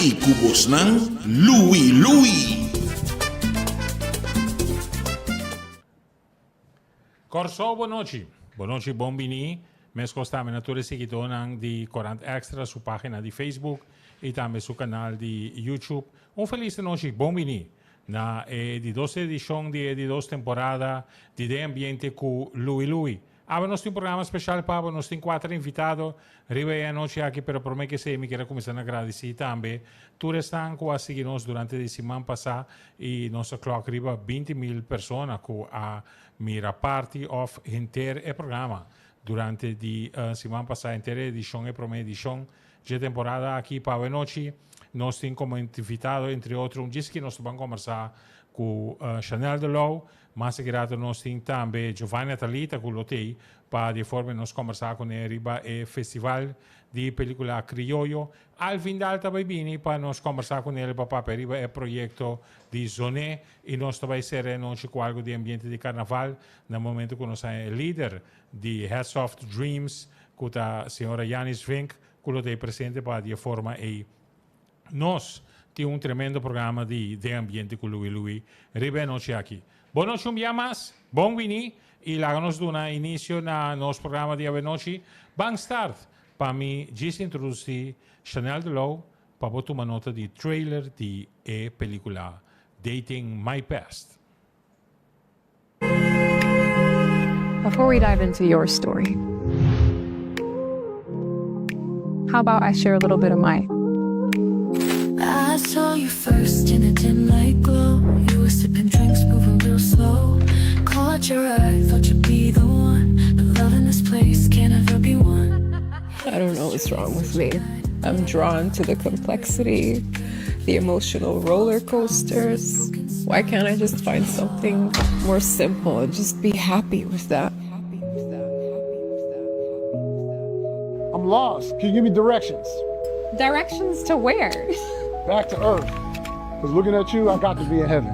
I ku bosnan Louie Louie. Kòrsou bonochi. Bonochi bon bini. Meskos tambe na tur e siguidónan di Korant Extra su página di Facebook i tambe su kanal di YouTube. Un felis anochi, bon bini na e di dos edishon di e di dos temporada di Den Ambiente ku Louie Louie. Awe nos tin un programa special pa bo, nos tin cuater invitado riba e anochi aki, pero prome ke esey mi kier a cuminsa na gradici tambe tur esnan cu a sigui nos durante di siman pasa y nos a clock riba 20,000 persona cu a mira parti of henter e programa durante di siman pasa, henter e edicion, e prome edicion dje temporada aki. Pa awe nochi nos tin como invitado entre otro un djis ki nos ta ban combersa cu Chanel de Louw. Mas aki rato nos tin tambe Giovanni Atalita cu lo tey pa di e forma nos combersa cune riba e festival di pelicula Crioyo. Alvin Daal ta bay bini pa nos combersa cunel pa papia riba e proyecto di Zoné y nos ta bay cera e nochi cu algo di ambiente di carnaval na momento cu nos haña e lider di Hats Off to Dreams cu ta señora Janis Vink cu lo tey presente pa di e forma ey Nos tin un tremendo programa di Den Ambiente cu Louie Louie riba e anochi aki. Bo nochi un bia mas, bon bini y laga nos duna inicio na nos programa di awenochi. Ban start pa mi djis introduci Chanel de Louw pa bo tuma nota di trailer di e pelicula Dating My Past. Before we dive into your story, how about I share a little bit of mine? I saw you first in a dim light glow. You were sipping drinks, moving real slow. Caught your eye, thought you'd be the one. But love in this place can't ever be won. I don't know what's wrong with me. I'm drawn to the complexity, the emotional roller coasters. Why can't I just find something more simple and just be happy with that? I'm lost. Can you give me directions? Directions to where? Back to Earth. Because looking at you, I got to be in heaven.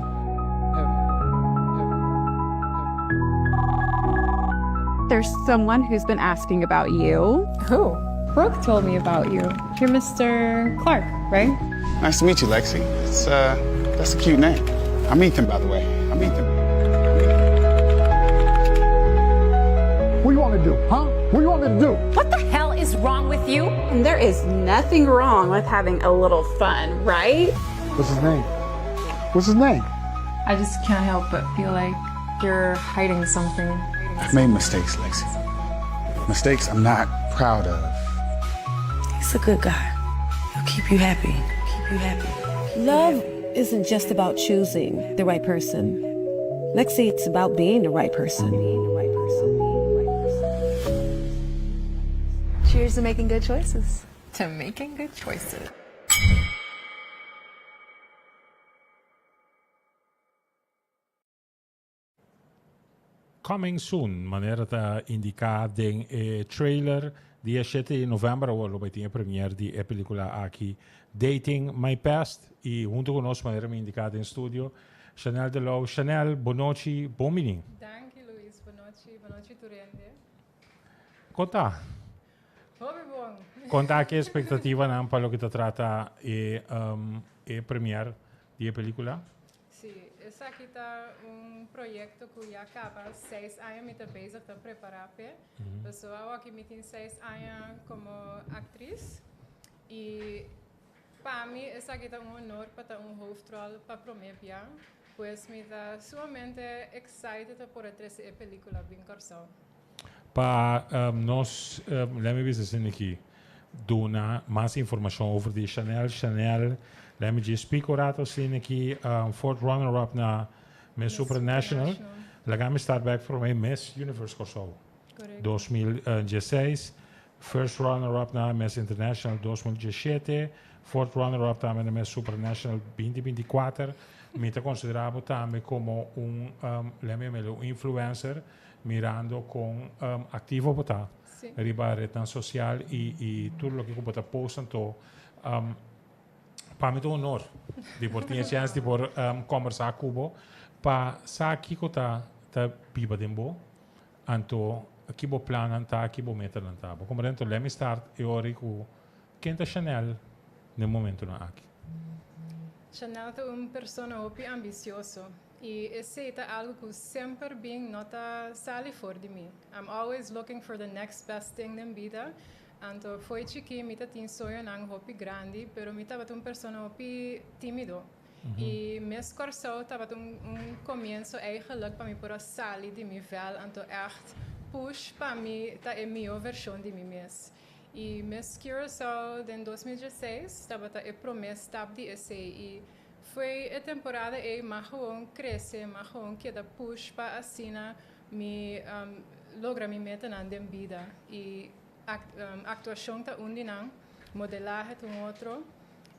There's someone who's been asking about you. Who? Brooke told me about you. You're Mr. Clark, right? Nice to meet you, Lexi. It's, uh, that's a cute name. I'm Ethan, by the way. I'm Ethan. What do you want me to do, huh? What do you want me to do? What the hell is wrong with you? And there is nothing wrong with having a little fun, right? What's his name? What's his name? I just can't help but feel like you're hiding something. I've made mistakes, Lexi. Mistakes I'm not proud of. He's a good guy. He'll keep you happy. Keep you happy. Love isn't just about choosing the right person. Lexi, it's about being the right person. Being the right person. Being the right person. Cheers to making good choices. To making good choices. Coming soon, manera ta indica den e trailer, dia shete di november awor lo bay tin e premiere di e pelicula aki Dating My Past y hunto cu nos manera mi indica den studio Chanel de Louw. Chanel, bonochi, bon bini. Danki Luis, bonochi, bonochi tur hende. Con ta? Hopi bon. Con ta ki expectativanan pa loke ta trata e e premiere di e pelicula? Sí, esaki ta un proyecto cu ya caba seis aña mi ta bezig ta prepara p'e. Pasobra awoki mi tin seis aña como actriz y pa mi esaki ta un honor pa ta un hoofdrol pa prome bia. Pues mi ta sumamente excited pa por a trece e pelicula bin Corsou. Pa nos, let me bisa asina aki, duna mas informacion over di Chanel. Chanel, let me just speak un rato asina aki, fourth runner up na Miss Supranational. Laga mi start back from e Miss Universe Kòrsou 2016, first runner up na Miss International 2017, fourth runner up tambe na Miss Supranational 2024. Mi ta considera bo tambe como un, let me yam'e, un influencer. Mirando con activo bo ta riba rednan social y y tur loke cu bo ta post anto pa mi ta un honor di por tin e chance di por combersa cu bo pa sa kico ta ta biba den bo anto ki bo plannan ta ki bo metanan ta. Bo comprende? Anto let me start e ora cu ken ta Chanel den momentonan aki? Chanel ta un persona hopi ambisioso i esei ta algu ku semper bin no ta sali for di mi. I'm always looking for the next best thing den bida. Anto fo'i chikí mi ta tin soñonan hopi grandi, pero mi tabata un persona hopi tímido. I Miss Kòrsou tabata un un komienso eigenlijk pa mi por a sali di mi vel, anto ègt push pa mi ta e mihó vershon di mi mes. I Miss Curaçao den 2016 tabata e promé stap di esei i fo'i e temporada ei m'a gewoon krese, m'a gewoon keda push pa asina mi logra mi metanan den bida. I aktuashon ta un di nan, modelahe ta un otro.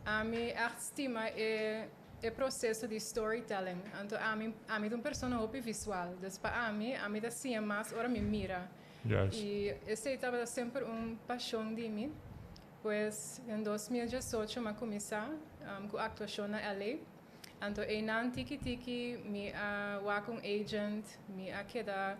Ami ègt stima e e proseso di storytelling. Anto ami ami ta un persona hopi visual, dus pa ami, ami ta siña mas ora mi mira. I esei tabata semper un pashon di mi. Pues den 2018 m'a kuminsá ku aktuashon na LA. Anto einan tiki tiki mi a wak un agent, mi a keda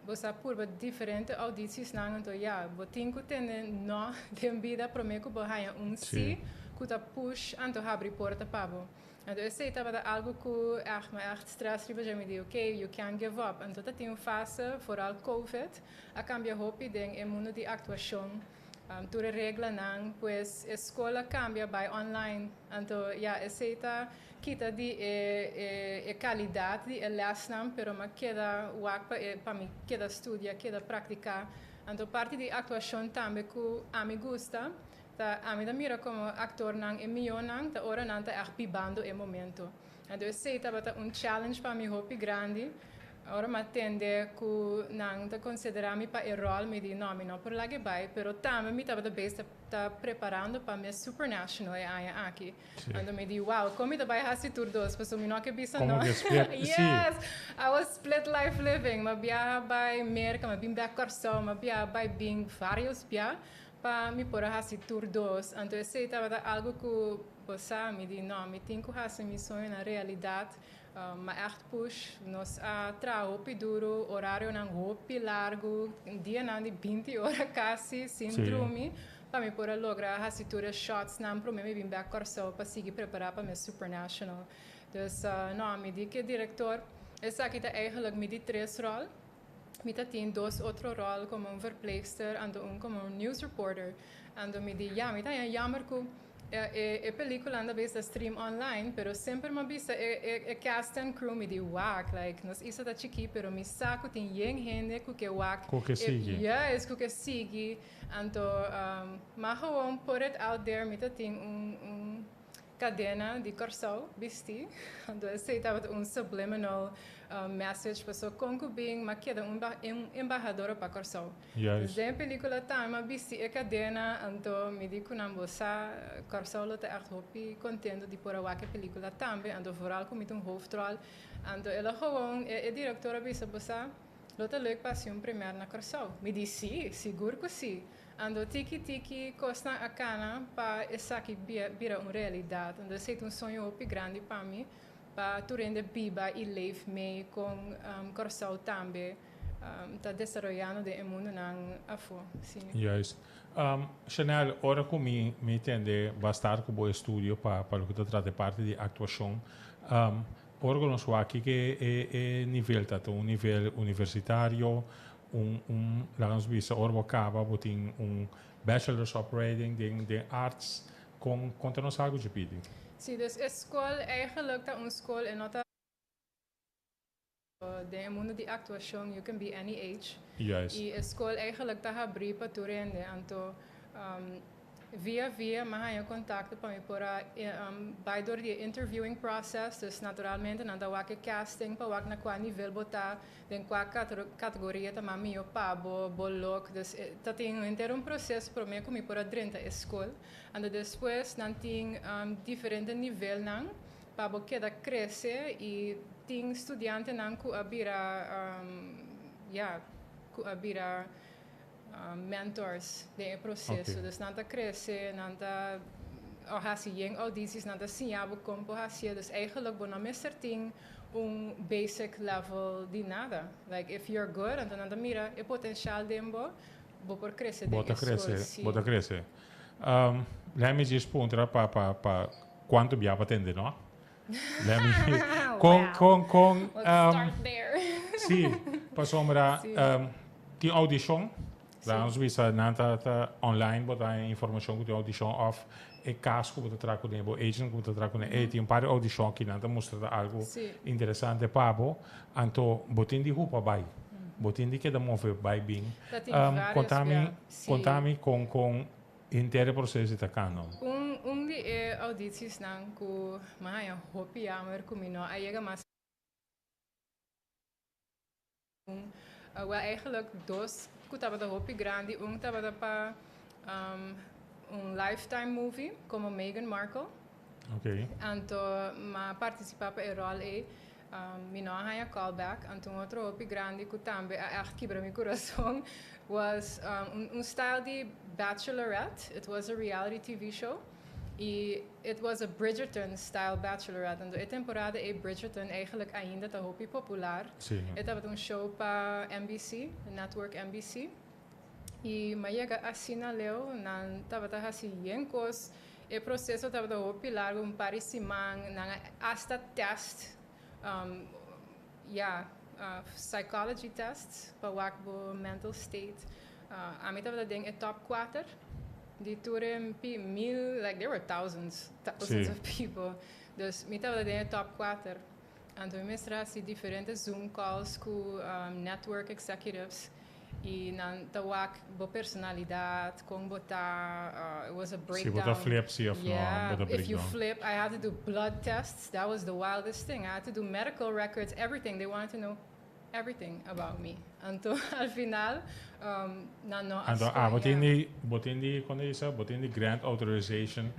bo sa purba diferente auditiesnan. Anto ya, bo tin ku tende no den bida promé ku bo haña un sí ku ta push anto habri porta pa bo. Anto esei tabata algu ku ègt mi a ègt stress riba dje. Mi di, ok, you can't give up. Anto ta tin un fase, vooral Covid a kambia hopi den e mundu di aktuashon. Tur e reglanan, pues e skol a kambia bai online. Anto ya, esei ta kita di e e e kalidat di e lèsnan, pero m'a keda wak pa e pa mi keda studia, keda praktiká. Anto parti di aktuashon tambe ku ami gusta ta ami ta mira komo aktornan e mihónan ta ora nan ta ègt bibando e momento. Anto esei tabata un challenge pa mi hopi grandi. Ora mi a tende ku nan ta konsiderá mi pa e ròl, mi di, No, mi no por laga e bai. Pero tambe mi tabata bezig ta preparando pa Miss Supranational e aña aki. Anto mi di, Wow, kon mi ta bai hasi tur dos? Pasobra mi no ke bisa no. Komo ke split? Sí. Yes! I was split life living. Mi a biaha bai Merka, mi a bin bèk Kòrsou, mi a biaha bai bin vários bia pa mi por a hasi tur dos. Anto esei tabata algu ku bo sa, mi di, No, mi tin ku hasi mi soñonan realidat. Ma ègt push, nos a traha hopi duru, orarionan hopi largu, dianan di 20 ora kasi sin drumi, pa mi por a logra hasi tur e shotsnan promé mi bin bèk Kòrsou pa sigui prepará pa Miss Supranational. Dus, no, mi di ku e direktor, esaki ta eigenlijk mi di tres ròl. Mi ta tin dos otro ròl komo un verpleegster anto un komo un news reporter. Anto mi di, ya, mi ta haña jammer ku e e pelíkula ta bes ta stream online, pero semper mi a bisa e e e cast and crew, mi di, wak, like, nos isla ta chikí, pero mi sa ku tin yen hende ku ke wak Ku ke sigui. Juist, ku ke sigui. Anto, m'a gewoon put it out there, mi ta tin un un kadena di Kòrsou bistí. Anto esei tabata un subliminal message paso kon ku bin m'a keda un un embahadora pa Kòrsou. Dus den e pelíkula tambe m'a bisti e kadena, anto mi di ku nan bo sa Kòrsou lo ta ègt hopi kontento di por a wak e pelíkula tambe, anto vooral ku mi ta un hoofdrol. Anto el a gewoon e e direktor a bisa bo sa lo ta leuk pa hasi un première na Kòrsou. Mi di sí, sigur ku sí. Anto tiki tiki kosnan a kana pa esaki bira un realidat. Anto esei ta un soño hopi grandi pa mi, pa tur hende biba i leef mee kon Kòrsou tambe ta desaroyando den e mundonan afó. Sí. Juist. Chanel, ora ku mi mi tende bastar ku bo estudio pa pa loke ta trata e parti di aktuashon, ora ku nos wak kiko e e nivel ta? Ta un nivel universitario? Un un laga nos bisa ora bo kaba bo tin un bachelor's opleiding den den arts kon konta nos algu dje pidi. Sí, dus e skol eigenlijk ta un skol e no ta den e mundo di aktuashon you can be any age. I e skol eigenlijk ta habrí pa tur hende anto Via via m'a haña kontakto pa mi por a bai dor di e interviewing process, dus naturalmente nan ta wak e casting pa wak na kua nivel bo ta, den kua kategoria ta mas mihó pa bo, bo look, dus ta tin henter un proces promé ku mi por a drenta e skol. Anto despues nan tin diferente nivelnan pa bo keda krese i tin studiantenan ku a bira ya ku a bira mentors den e proseso. Dus nan ta krese, nan ta hasi yen audities, nan ta siña bo kon por hasié. Dus eigenlijk bo no mester tin un basic level di nada. Like if you're good, anto nan ta mira e potencial den bo, bo por krese den e skol. Si. Bo ta krese. Let me just puntra pa pa pa cuanto bia pa tende, no? Let me con con con Let's start there. Si, pasobra tin audicion. Laat ons bisa nan ta ta online bo ta informacion cu tin audicion of e cas cu bo ta traha cune, bo agent cu bo ta traha cune, ey tin un par di audicion aki nan ta mustra ta algo interesante pa bo, anto bo tin di hupa bay, bo tin di keda move bay bin. Ta tin varios Conta mi, bia, si. conta mi con con henter e proceso ta cana. Un di e auditiesnan cu mi a haya hopi jammer cu mi no a yega mas. Wel eigenlijk dos ku tabata hopi grandi. Un tabata pa un lifetime movie komo Meghan Markle. Anto m'a partisipá pa e ròl ei. Mi no a haña call back. Anto un otro hopi grandi ku tambe a ègt kibra mi kurason was un style di Bachelorette. It was a reality TV show. Y it was a Bridgerton style bachelorette. Anto e temporada ey Bridgerton eigenlijk ainda ta hopi popular. E tabata un show pa NBC, network NBC. Y m'a yega asina leu, nan tabata haci yen cos. E proceso tabata hopi largo, un par di siman. Nan a hasta test, ya, psychology tests pa wak bo mental state. Ami tabata den e top cuater di tur e mil, like there were thousands, thousands of people. Dus mi tabata den e top cuater. Anto mi mester haci diferente Zoom calls cu network executives y nan ta wak bo personalidad, con bo ta, it was a Si bo ta breakdown. flip si of no, Yeah, bo ta if you breakdown. flip, I had to do blood tests, that was the wildest thing. I had to do medical records, everything. They wanted to know everything about me. Anto al final nan no a Anto ah, bo scoge. tin di, bo tin di, con ta bisa, bo tin di grant authorization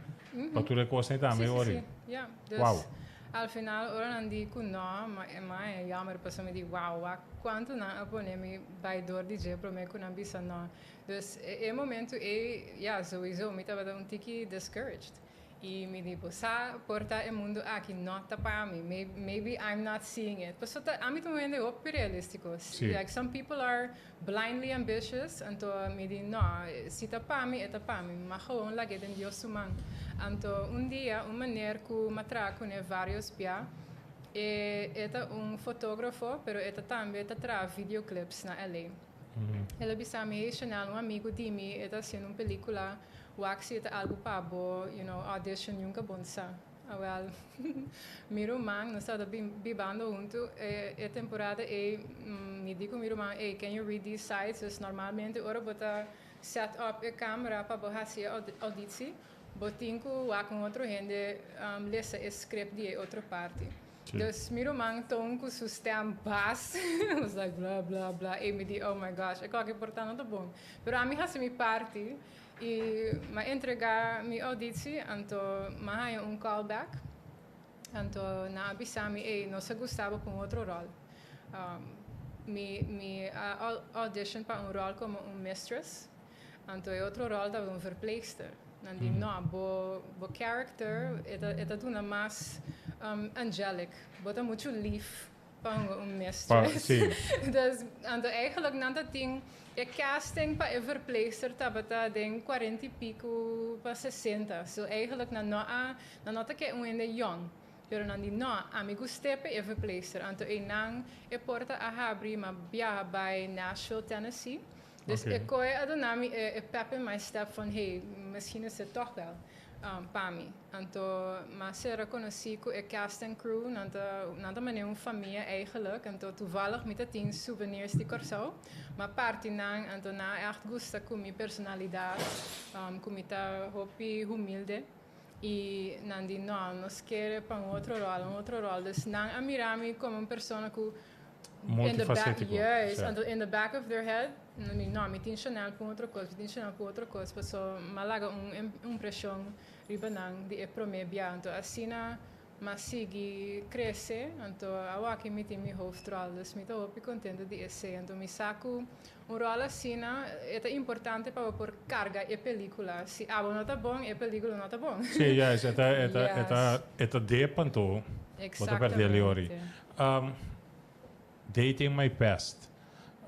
pa tur e cosnan tambe Si, si, ori. si. Ja, dus Wow. al final ora nan di cu no, ma e ma e jammer pasobra mi di wow, wak cuanto nan a pone mi bay door di dje prome cu nan bisa no. Dus e momento ey, ja, sowieso mi tabata un tiki discouraged. Y mi di, bo sa, por ta e mundo aki no ta pa mi. Maybe I'm not seeing it. Pasobra ta, ami ta un hende hopi realistico. Like some people are blindly ambitious, anto mi di, no, si ta pa mi, e ta pa mi. Ma gewoon lag'é den Dios su man. Anto un dia, un meneer cu m'a traha cune varios bia, e ta un fotografo, pero e ta tambe ta traha videoclips na LA. El a bisa mi, hey Chanel, un amigo di mi, e ta haciendo un pelicula. Wak si e ta algu pa bo, you know, audition nunca bon sa. Awel, mi ruman, nos tabata bibando huntu e temporada ei, mi di ku mi ruman, ey, can you read these sides? Dus normalmente ora bo ta set up e camera pa bo hasi e auditie, bo tin ku wak un otro hende lesa e script di e otro parti. Dus mi ruman ton ku su stem bas was like bla bla bla, ey mi di, oh my gosh, e koki por ta no ta bon. Pero ami hasi mi parti. I m'a entregá mi auditie, anto m'a haña un call back. Anto nan a bisa mi, ey, nos a gusta bo pa un otro rol. Mi mi a audition pa un rol como un mistress, anto e otro rol tabata un verpleegster. Nan di, no, bo bo character e ta e ta duna mas angelic, bo ta muchu lief. Pa un mistress. Dus, anto eigenlijk nan ta tin e casting pa e verpleegster tabata den cuarenta y pico pa 60. So eigenlijk nan no a, nan no ta ke un hende yong. Pero nan di no, ami gust'é pa e verpleegster. Anto einan e porta a habri, m'a biaha bai Nashville, Tennessee. Dus e koe a duna mi e pep in my step van hey, misschien is dit toch wel pa mi. Anto m'a sera konosí ku e cast en crew, nan ta nan ta manera un famia eigenlijk. Anto toevallig mi ta tin souvenirs di Kòrsou, m'a parti nan, anto nan a ègt gusta ku mi personalidat, ku mi ta hopi humilde. I nan di no, nos kere pa un otro ròl, un otro ròl. Dus nan a mira mi komo un persona ku in the back, Multifacético, juist, sí. anto in the back of their head, nan di no, mi tin Chanel pa un otro kos, mi tin Chanel pa otro kos, paso m'a laga un impreshon riba nan di e promé bia. Anto asina m'a sigui krese, anto awaki mi tin mi hoofdrol, dus mi ta hopi kontento di esei. Anto mi sa ku un ròl asina e ta importante pa bo por karga e pelíkula. Si abo no ta bon, e pelíkula no ta bon. Sí, juist, e ta, e ta, e ta, e ta dep anto bo ta pèrdè liori. Dating my past.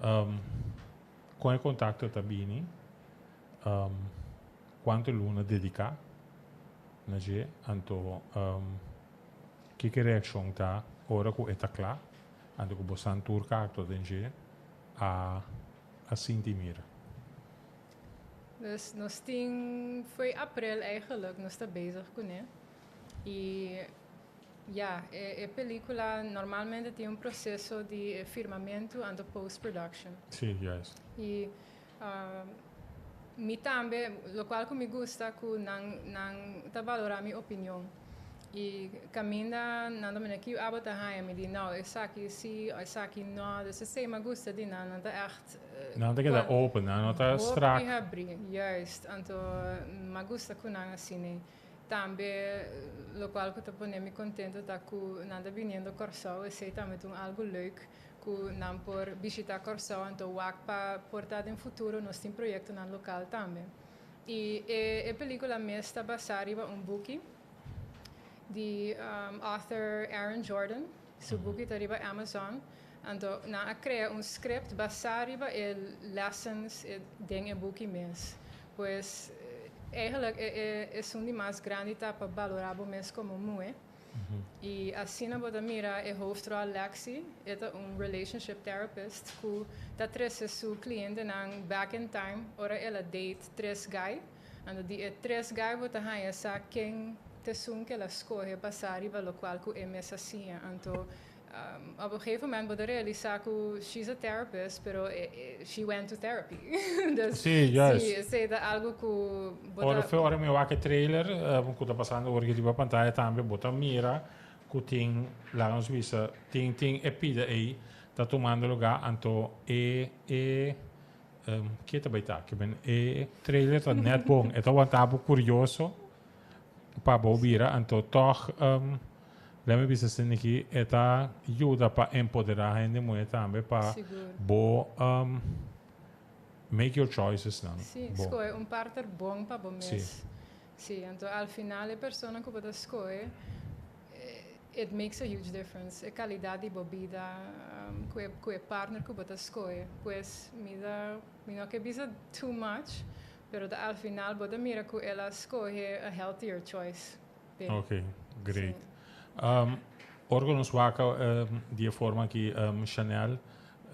Kon e kontakto ta bini? Kuantu luna dediká na dje, anto kiko e reakshon ta ora ku e ta kla, anto ku bosan tur ka aktua den dje a a sinti mira? Dus nos tin fo'i aprel eigenlijk nos ta bezig kuné i ya e e pelikula normalmente tin un proseso di firmamentu anto post production. Sí, juist. I Mi tambe, locual cu mi gusta cu nan nan ta valora mi opinion y caminda nan ta mira ki abo ta haya mi di no esaki si o esaki no, dus esey mi a gusta di nan, nan ta echt. Nan ta keda open, nan no ta strak. Hopi habri, juist, anto mi a gusta cu nan asina. Tambe locual cu ta pone mi contento ta cu nan ta biniendo Corsou, esey tambe ta un algo leuk. Ku nan por bishita Kòrsou anto wak pa por ta den futuro nos tin proyektonan lokal tambe. I e e pelíkula mes ta basá riba un buki di author Aaron Jordan. Su buki ta riba Amazon. Anto nan a krea un script basá riba e lessons den e buki mes. Pues eigenlijk e e esun di mas grandi ta pa balorá bo mes komo muhé. Y asina bo ta mira e hoofdrol Lexi, e ta un relationship therapist cu ta trece su clientenan back in time ora el a date tres guy. Anto di e tres guy bo ta haya sa ken t'esun cu el a scoge basa riba locual cu e mes a siña. Anto op un gegeven moment bo ta realisa cu she's a therapist pero she went to therapy. Dus Sí, juist. sí, esey ta algo cu bo ta. Ora fe ora mi wak e trailer cu ta pasando ora riba pantaya tambe bo ta mira cu tin laga nos bisa tin tin e pida ey ta tumando lugar anto e e ke ta bay ta ke men e trailer ta net bon e ta wanta bo curioso pa bo bira anto tog Lemme bisa asina aki, e ta yuda pa empoderá hende muhé tambe pa bo make your choices nan. Sí, skohe un partner bon pa bo mes. Sí, anto al final e persona ku bo ta skohe, it makes a huge difference. E kalidat di bo bida ku e ku e partner ku bo ta skohe. Pues mi ta, mi no ke bisa too much, pero ta al final bo ta mira ku el a skohe a healthier choice. Ok, great. Um, ora ku nos wak um, di e forma aki, um, Chanel,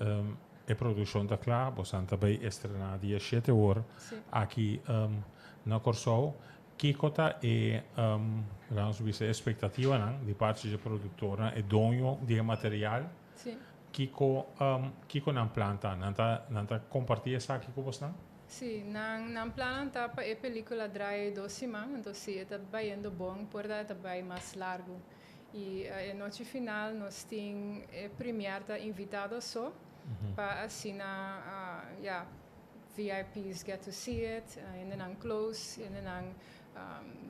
um, e produkshon ta kla, bosan ta bai estrená dia shete or aki um, na Kòrsou. Kiko ta e, um, laat nos bisa, espektativanan di parti dje produktornan, e doño di e material? Kiko, um, kiko nan plan ta? Nan ta, nan ta kompartí esaki ku bosnan? Sí, nan nan plannan ta pa e pelicula draai dos siman, anto si e ta bayendo bon por ta e ta bay mas largo. Y e nochi final nos tin e premier ta invitado so pa asina ya VIP's get to see it, hendenan close, hendenan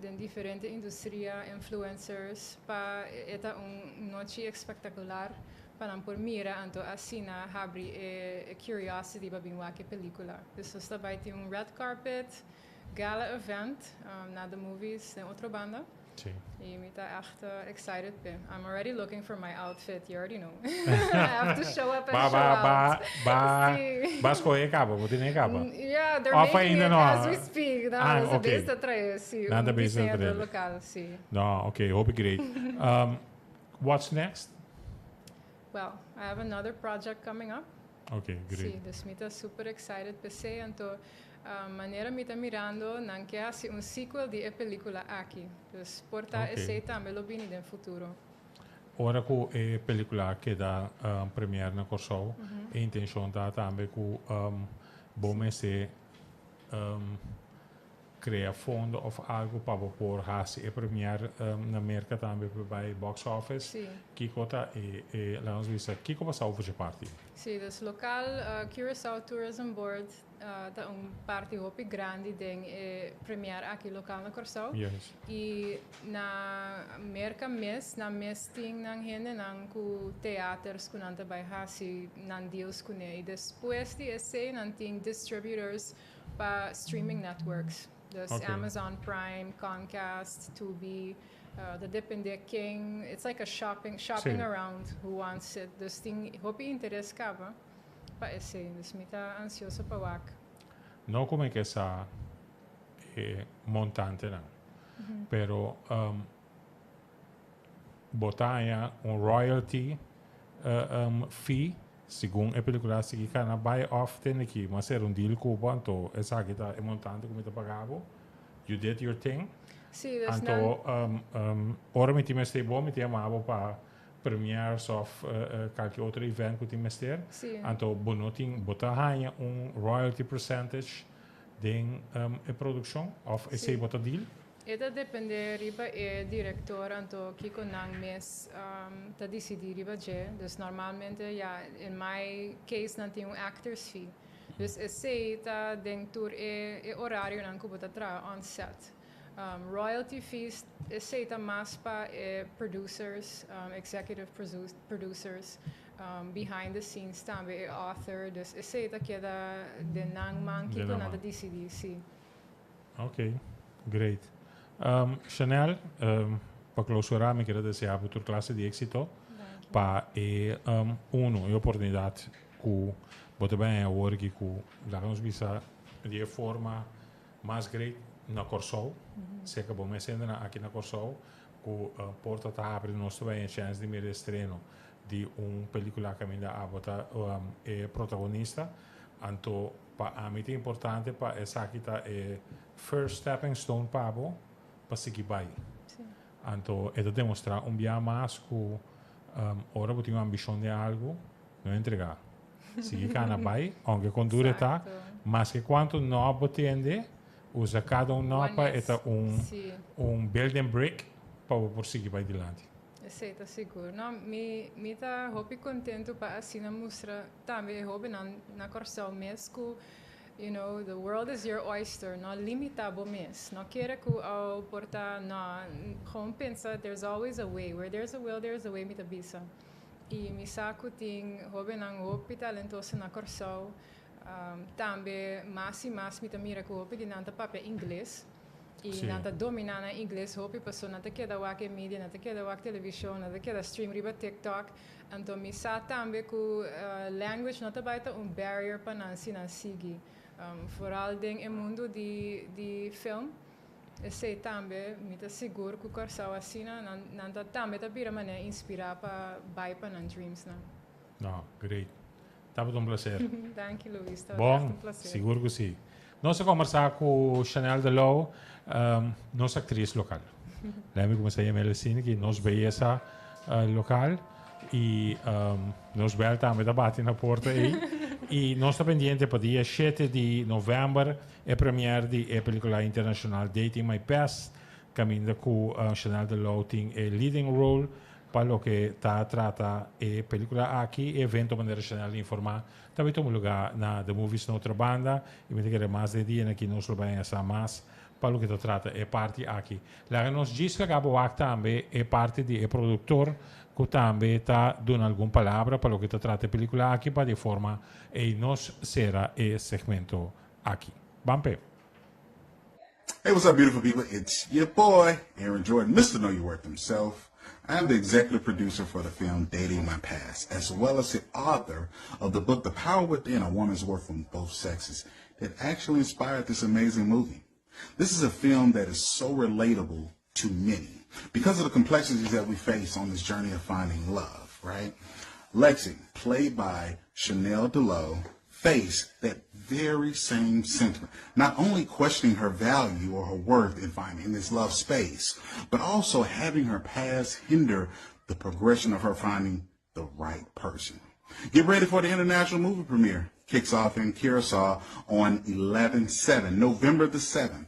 den diferente industria, influencers, pa e ta un nochi espectacular. Pa nan por mira anto asina habri e curiosity pa bin wak e pelicula. Dus nos ta bay tin un red carpet gala event na The Movies den otro banda. Sí. Y mi ta echt excited p'e. I'm already looking for my outfit, you already know. I have to show up and Ba show ba ba out. ba Sí. ba scoge caba, bo tene caba. Yeah, they're Of making ainda it no? as we speak. No, Ah, nos ta okay. bezig ta trae, sí, Nan ta un bezig ta diseñador trae. local, sí. No, okay, hopi great. What's next? Well, I have another project coming up. Ok, great. Sí, dus mi ta super excited p'esei. Anto, manera mi ta mirando, nan ke hasi un sequel di e pelicula aki. Dus por ta esei tambe lo bini den futuro. Ora ku e pelicula keda premiere na Kòrsou, e intencion ta tambe ku bo mester Crea fondo of algo pa bo por haci e premiere na Merca tambe pa bay box office. Sí. Kico ta e, e laat nos bisa, kico pasa over dje parti? Sí, dus local Curaçao Tourism Board ta un parti hopi grandi den e premiere aki local na Corsou. Yes. Y na Merca mes, nan mes tin nan hendenan cu theaters cu nan ta bay haci nan deals cune. Y despues di esey nan tin distributors Pa streaming networks, dus Amazon Prime, Comcast, Tubi, ta depende ken, it's like a shopping, shopping around who wants it, dus tin hopi interes caba pa esey, dus mi ta ansioso pa wak. No cu mi ke sa e montantenan. Pero bo ta haña un royalty fee segun e pelicula sigui cana bay of tende ki m'a hacer un deal cu bo anto esaki ta e montante cu mi ta paga bo. You did your thing. Sí, dus Anto nan ora mi tin mester bo mi tin yama bo pa premieres of kalke otro event cu tin mester. Sí. Anto bo no tin bo ta haña un royalty percentage den e produccion of esey bo ta deal? E ta depende riba e director anto kico nan mes ta dicidi riba dje. Dus normalmente ya in my case nan tin un actors fee. Dus esey ta den tur e e orarionan cu bo ta traha on set. Royalty fees esey ta mas pa e producers, executive producers, behind the scenes tambe e author. Dus esey ta keda den nan man kico nan ta dicidi, si. Ok, great. Chanel, pa clausura mi kier a desea bo tur clase di exito pa e uno, e oportunidad cu bo ta bay awor aki cu laga nos bisa di e forma mas great na Corsou, cerca bo mes hendenan aki na Corsou cu porta ta habri nos ta bay e chance di mira e estreno di un pelicula caminda abo ta e protagonista, anto Pa ami ta importante pa esaki ta e first stepping stone pa bo pa sigui bai. Anto e ta demostra un bia mas ku ora bo tin un ambishon den algu, no entrega. Sigui kana bai, ounke kon duru e ta, maske kuantu no bo tende, usa kada un no pa e ta un un building brick pa bo por sigui bai dilanti. Esei ta sigur. No, mi mi ta hopi kontentu pa asina mustra tambe e hobennan na Kòrsou mes ku, you know, the world is your oyster. No limita bo mes. No kere ku oh por ta, no. Gewoon pensa there's always a way. Where there's a will there's a way mi ta bisa. I mi sa ku tin hobennan hopi talentoso na Kòrsou. Tambe mas i mas mi ta mira ku hopi di nan ta papia ingles. I nan ta dominá nan ingles hopi pasobra nan ta keda wak e media, nan ta keda wak televishon, nan ta keda stream riba TikTok. Anto mi sa tambe ku language no ta bai ta un barrier pa nan si nan sigui. Foral den e mundu di di film, esei tambe mi ta sigur ku Kòrsou asina nan nan ta tambe ta bira manera inspirá pa bai pa nan dreamsnan. No, great. Tabata un placer. Danki Luis, tabata Bon, echt un placer. sigur ku si. Nos a kombersá ku Chanel de Louw, nos aktris lokal. Lei mi kuminsá yama el asina ki nos beyesa lokal i nos bèl tambe ta bati na porta ei. I nos ta pendiente pa dia shete di novèmber e première di e pelikula internashonal Dating My Past kaminda ku Chanel de Louw tin e leading role. Pa loke ta trata e pelicula aki, e evento manera Chanel informa ta bay tuma luga na The Movies na Otrabanda y mi ta kere mas den dia aki nos lo bay haña sa mas pa loke ta trata e parti aki. Laga nos djis laga bo wak tambe e parti di e productor cu tambe ta duna algun palabra pa loke ta trata e pelicula aki pa di forma ey nos cera e segmento aki. Ban p'e. Hey, what's up, beautiful people? It's your boy, Aaron Jordan, Mr. Know Your Worth himself. I am the executive producer for the film Dating My Past, as well as the author of the book The Power Within, A Woman's Worth from Both Sexes, that actually inspired this amazing movie. This is a film that is so relatable to many because of the complexities that we face on this journey of finding love, right? Lexi, played by Chanel Delow, faced that very same sentiment, not only questioning her value or her worth in finding in this love space, but also having her past hinder the progression of her finding the right person. Get ready for the international movie premiere. Kicks off in Curacao on 11-7, November the 7th.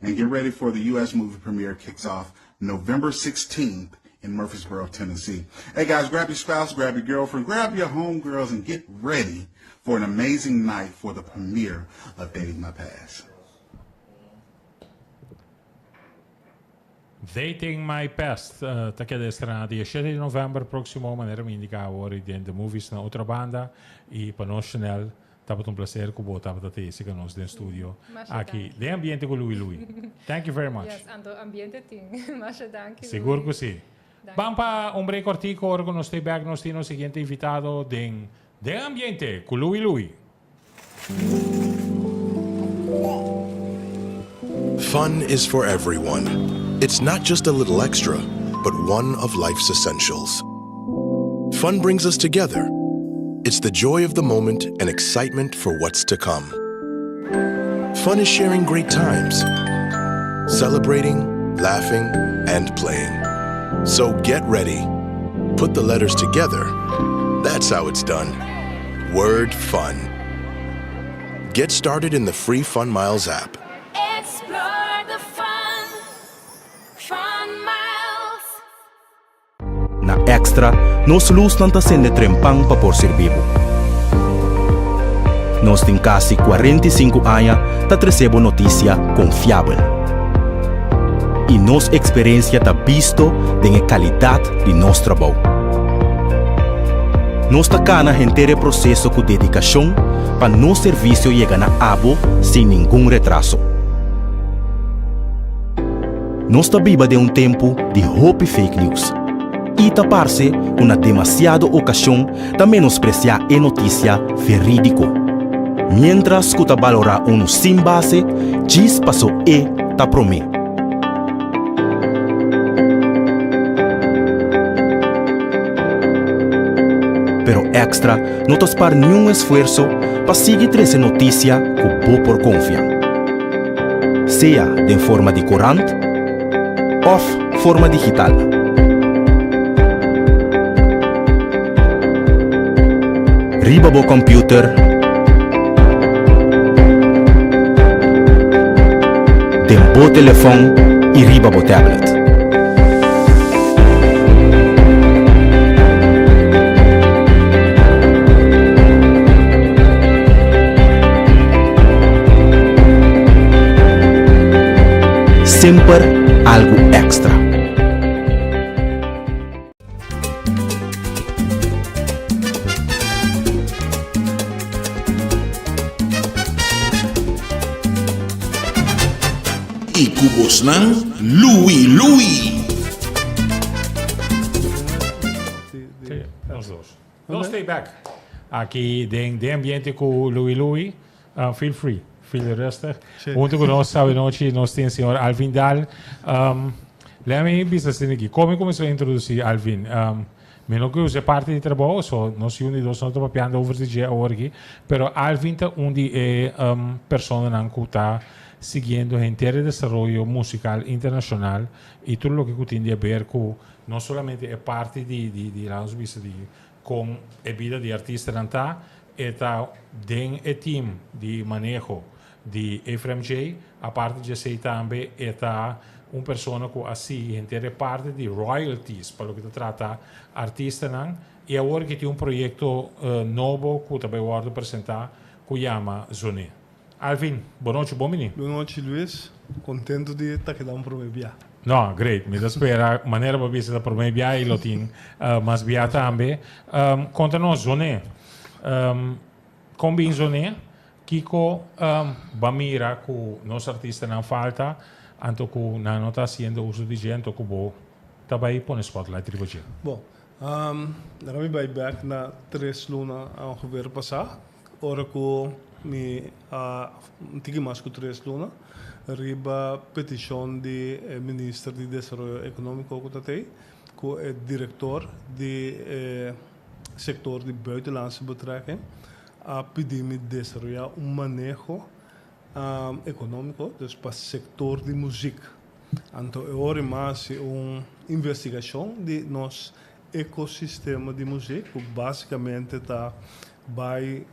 And get ready for the U.S. movie premiere kicks off November 16th in Murfreesboro, Tennessee. Hey guys, grab your spouse, grab your girlfriend, grab your homegirls, and get ready for an amazing night for the premiere of Dating My Past. Dating My Past ta keda estrena dia shete di november proximo, manera mi indica awor y den The Movies na Otrabanda. Y pa nos Chanel, tabata un placer cu bo tabata te esey cu nos den studio Masha aki danki. den ambiente cu Louie Louie. Thank you very much. Yes, anto ambiente tin. Masha danki Louie. Sigur cu si. Danki. Ban pa un break cortico, ora cu nos stay back nos tin nos siguiente invitado den Den Ambiente cu Louie Louie. Fun is for everyone. It's not just a little extra, but one of life's essentials. Fun brings us together. It's the joy of the moment and excitement for what's to come. Fun is sharing great times, celebrating, laughing, and playing. So get ready. Put the letters together. That's how it's done. Word fun. Get started in the free Fun Miles app. Explore the fun. Fun Miles. Na Extra, nos lusnan ta sende trempan pa por sirbi bo. Nos tin kasi 45 aña ta trese bo notisia konfiabel. I nos eksperensia ta bisto den e kalidat di nos trabou. Nos ta kana henter e proseso ku dedikashon pa nos servisio yega na abo sin ningun retraso. Nos ta biba den un tempu di hopi fake news i ta parse ku na demasiado okashon ta menospresiá e notisia verídiko, miéntras ku ta balorá unu sin base djis paso e ta promé. Pero Extra no ta spar niun esfuerso pa sigui trese notisia ku bo por konfia. Sea den forma di korant òf forma digital. Riba bo kòmpiuter, den bo telefòn i riba bo tablet. Semper algu èkstra. Y cu bosnan Louis Louis. Sí, nos dos. Nos stay back. Aki den den ambiente cu Louis Louis. Uh, feel free. Feel rustig. Sí. Hunto cu nos awe nochi nos tin señor Alvin Daal. Um, let me bisa asina aki. Como mi cuminsa introduci Alvin? Um, mi no ke usa e parti di trabou, so nos un di dos no ta papiando over di dje awor aki. Pero Alvin ta un di e um, personanan cu ta siguiendo henter e desaroyo musical internacional y tur loke cu tin di haber cu no solamente e parti di, di, di, laat ons bisa di con e bida di artistanan ta, e ta den e team di maneho di Efrem J. Aparte di esey tambe e ta un persona cu a sigui henter e parti di royalties pa loke ta trata artistanan y awor ki tin un proyecto nobo cu ta bay wordo presenta cu yama Zoné. Alvin, bo nochi bon bini. Bo nochi Luis, contento di ta keda un prome bia. No, great. Mi ta spera manera bo bisa ta prome bia y lo tin mas bia tambe. Conta nos Zoné, con bin Zoné? Kiko bo a mira ku nos artistanan falta anto ku nan no ta hasiendo uso di dje anto ku bo ta bai pone spotlight riba dje? Bon, laga mi bai bek na tres luna ongeveer pasá, ora ku mi a un tiki mas ku tres luna riba petishon di e minister di Desaroyo Ekonómiko ku ta tei ku e direktor di e sektor di Buitenlandse Betrekking a pidi mi desaroyá un maneho ekonómiko, dus pa sektor di muzik. Anto e ora mi a hasi un investigashon di nos ekosistema di muzik ku básikamente ta bai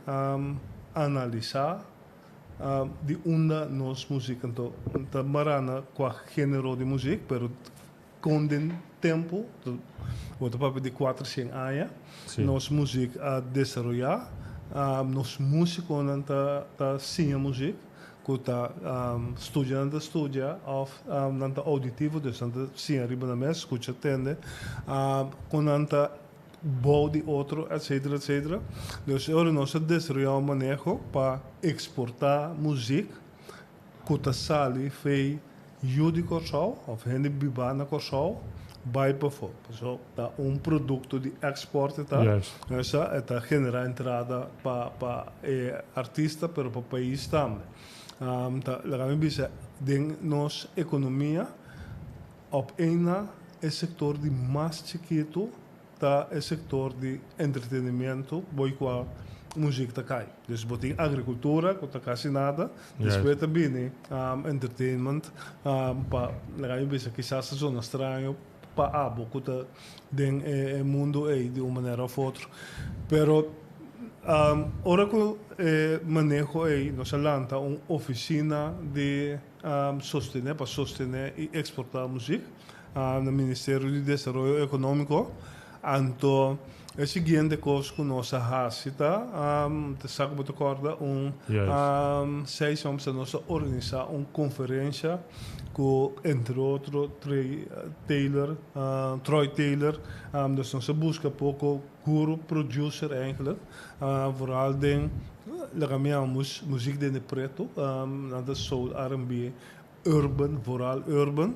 analisá di unda nos muzik anto ta mará na kua género di muzik, pero Kon den tempu, bo ta papia di kuatershen aña, nos muzik a desaroyá. Nos músikonan ta ta siña muzik, ku ta studia nan ta studia òf nan ta ouditivo, dus nan ta siña riba nan mes, skucha, tende, kon nan ta bou di otro, etsetera, etsetera. Dus e ora nos a desaroyá un maneho pa eksportá muzik ku ta sali fei yu di Kòrsou òf hende bibá na Kòrsou bai pafó. Pasobra ta un produkto di èkspòrt e ta. Esa e ta generá entrada pa pa e artista pero pa pais tambe. Ta laga mi bisa den nos ekonomia op eina e sektor di mas chikitu ta e sektor di entretenimiento boi kua muzik ta kai. Dus bo tin agrikultura ku ta kasi nada, despues ta bini entertainment pa laga mi bisa kisas ta zona straño pa abo ku ta den e mundu ei di un manera of otro. Pero ora ku e maneho ei nos a lanta un ofisina di sostené pa sostené i eksportá muzik na Ministerio di Desaroyo Ekonómiko. Anto e siguiente kos ku nos a hasi ta, ta sa ku bo ta kòrda un seis homber nos a organisá un konferensha ku entre otro Trey Taylor, Troy Taylor, dus nos a buska poko guru producer eigenlijk, vooral den laga mi yama muzik den e pretu, nan ta soul, R&B. Urban, vooral urban,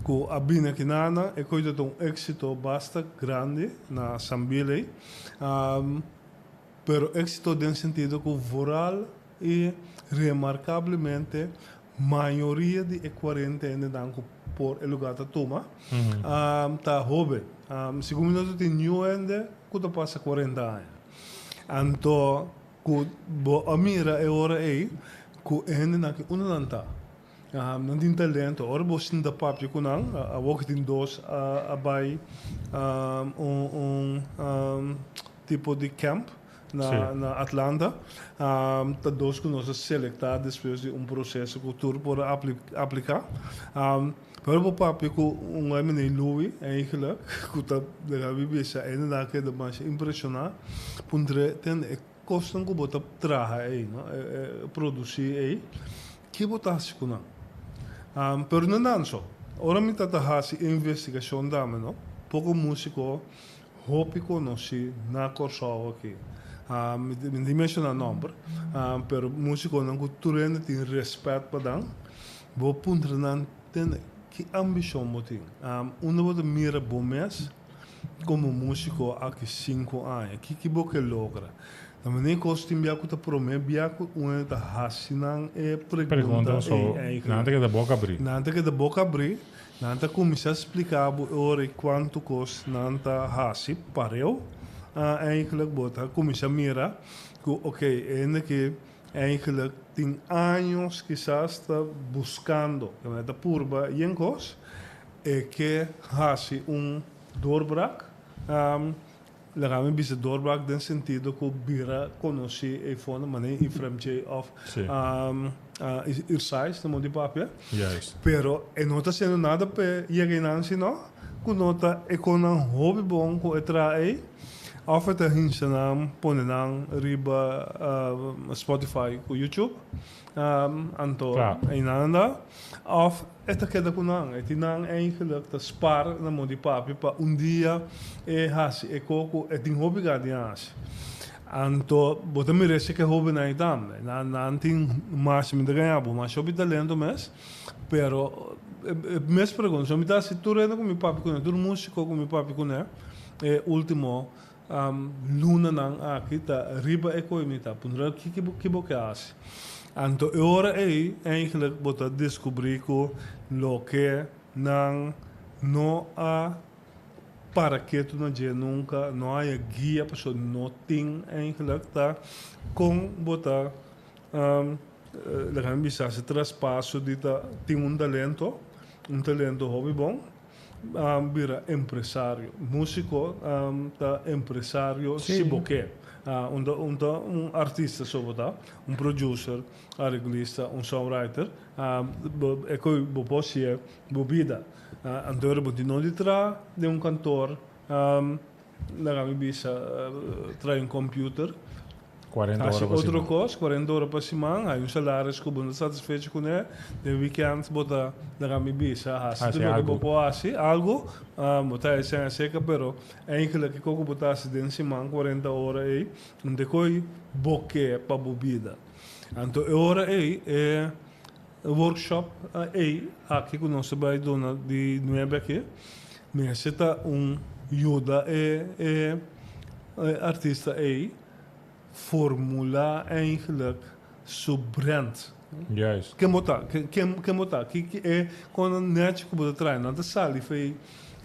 ku a bini aki nana, e koe ta un éksito basta grandi na Sambil ei. Pero éksito den sentido ku vooral i remarkablemente mayoria di e kuarenta hendenan ku por e lugá ta tuma ta hóben. Segun mi no ta tin niun hende ku ta pasa kuarenta aña. Anto Ku bo a mira e ora ei ku e hendenan ki unda nan ta? Nan tin talento. Ora bo sinta papia ku nan, awor ki tin dos a bai un un tipo di camp na na Atlanta, ta dos ku nos a selektá despues di un proseso ku tur por a apliká. Pero bo papia ku un hende Louis eigenlijk ku ta laga mi bisa hendenan a keda masha impreshoná puntr'é tende e kosnan ku bo ta traha ei no e produsí ei ke bo ta hasi ku nan? Pero no nan so ora mi ta ta hasi investigashon tambe no poko músiko hopi konosí na Kòrsou aki mi no tin menshoná nòmber pero músikonan ku tur hende tin rèspèt pa nan. Bo puntra nan tende ki ambishon bo tin. Unda bo ta mira bo mes komo músiko aki sinku aña? Kiko bo ke logra? Na manera kos tin bia ku ta promé bia ku un hende ta hasi nan e pregunta ei eigenlijk. Nan ta keda boka abrí. Nan ta keda boka abrí. Nan ta kuminsá splika bo e ora ei kuantu kos nan ta hasi pareu. Eigenlijk bo ta kuminsá mira ku okey e hende aki Eigenlijk tin años kisas ta buskando, ke manera ta purba yen kos, e ke hasi un doorbraak. Laga mi bisa doorbraak den sentido ku bira konosí eifonan manera Ifrem J òf Irsais na modo di papia. Pero e no ta hasiendo nada p'e yega einan sino ku no ta e konan hopi bon ku e traha ei. Of e ta hincha nan pone nan riba Spotify ku YouTube, anto einan anda. Of e ta keda ku nan, e tin nan eigenlijk ta spar na mon di papia pa un dia e hasi e ko ku e tin hopi gana di hasi. Anto bo ta mira esei ke hobennan ei tambe. Nan nan tin masha, mi ta gaña bo, masha hopi talento mes, pero e mes pregunta, so mi ta hasi tur hende ku mi papia kuné, tur músiko ku mi papia kuné. E ultimo lunanan aki ta riba e koe mi ta puntra ki bo ke hasi. Anto e ora ei eigenlijk bo ta deskubrí ku loke nan no a para ketu na dje nunka, no a haña guia pasobra no tin eigenlijk ta kon bo ta laga mi bisa hasi traspaso di ta tin un talento, un talento hopi bon. Bira empresario. Músiko ta empresario si bo ke. Un ta un ta un artista so bo ta, un producer, areglista, un songwriter. Bo e koe bo por hasié bo bida. Anto ora bo tin no di traha den un kantor, laga mi bisa traha un computer. Cuarenta Hasi ora pa otro siman. kos, cuarenta ora pa siman, hay un salaris ku bo no ta satisfecho kuné, den weekend bo ta laga mi bisa hasi Hasi tur loke bo algu. por hasi, algu, bo ta hasi aserka, pero eigenlijk kiko ku bo ta hasi den siman cuarenta ora ei, no ta koe bo ke pa bo bida. Anto e ora ei e workshop ei aki ku nos ta bai duna di nuebe aki, mester ta un yuda e e artista ei formula eigenlijk su brand. Juist. Ken bo ta? Ken ken bo ta? Ki ki e konan nèchi ku bo ta traha? Nan ta sali fei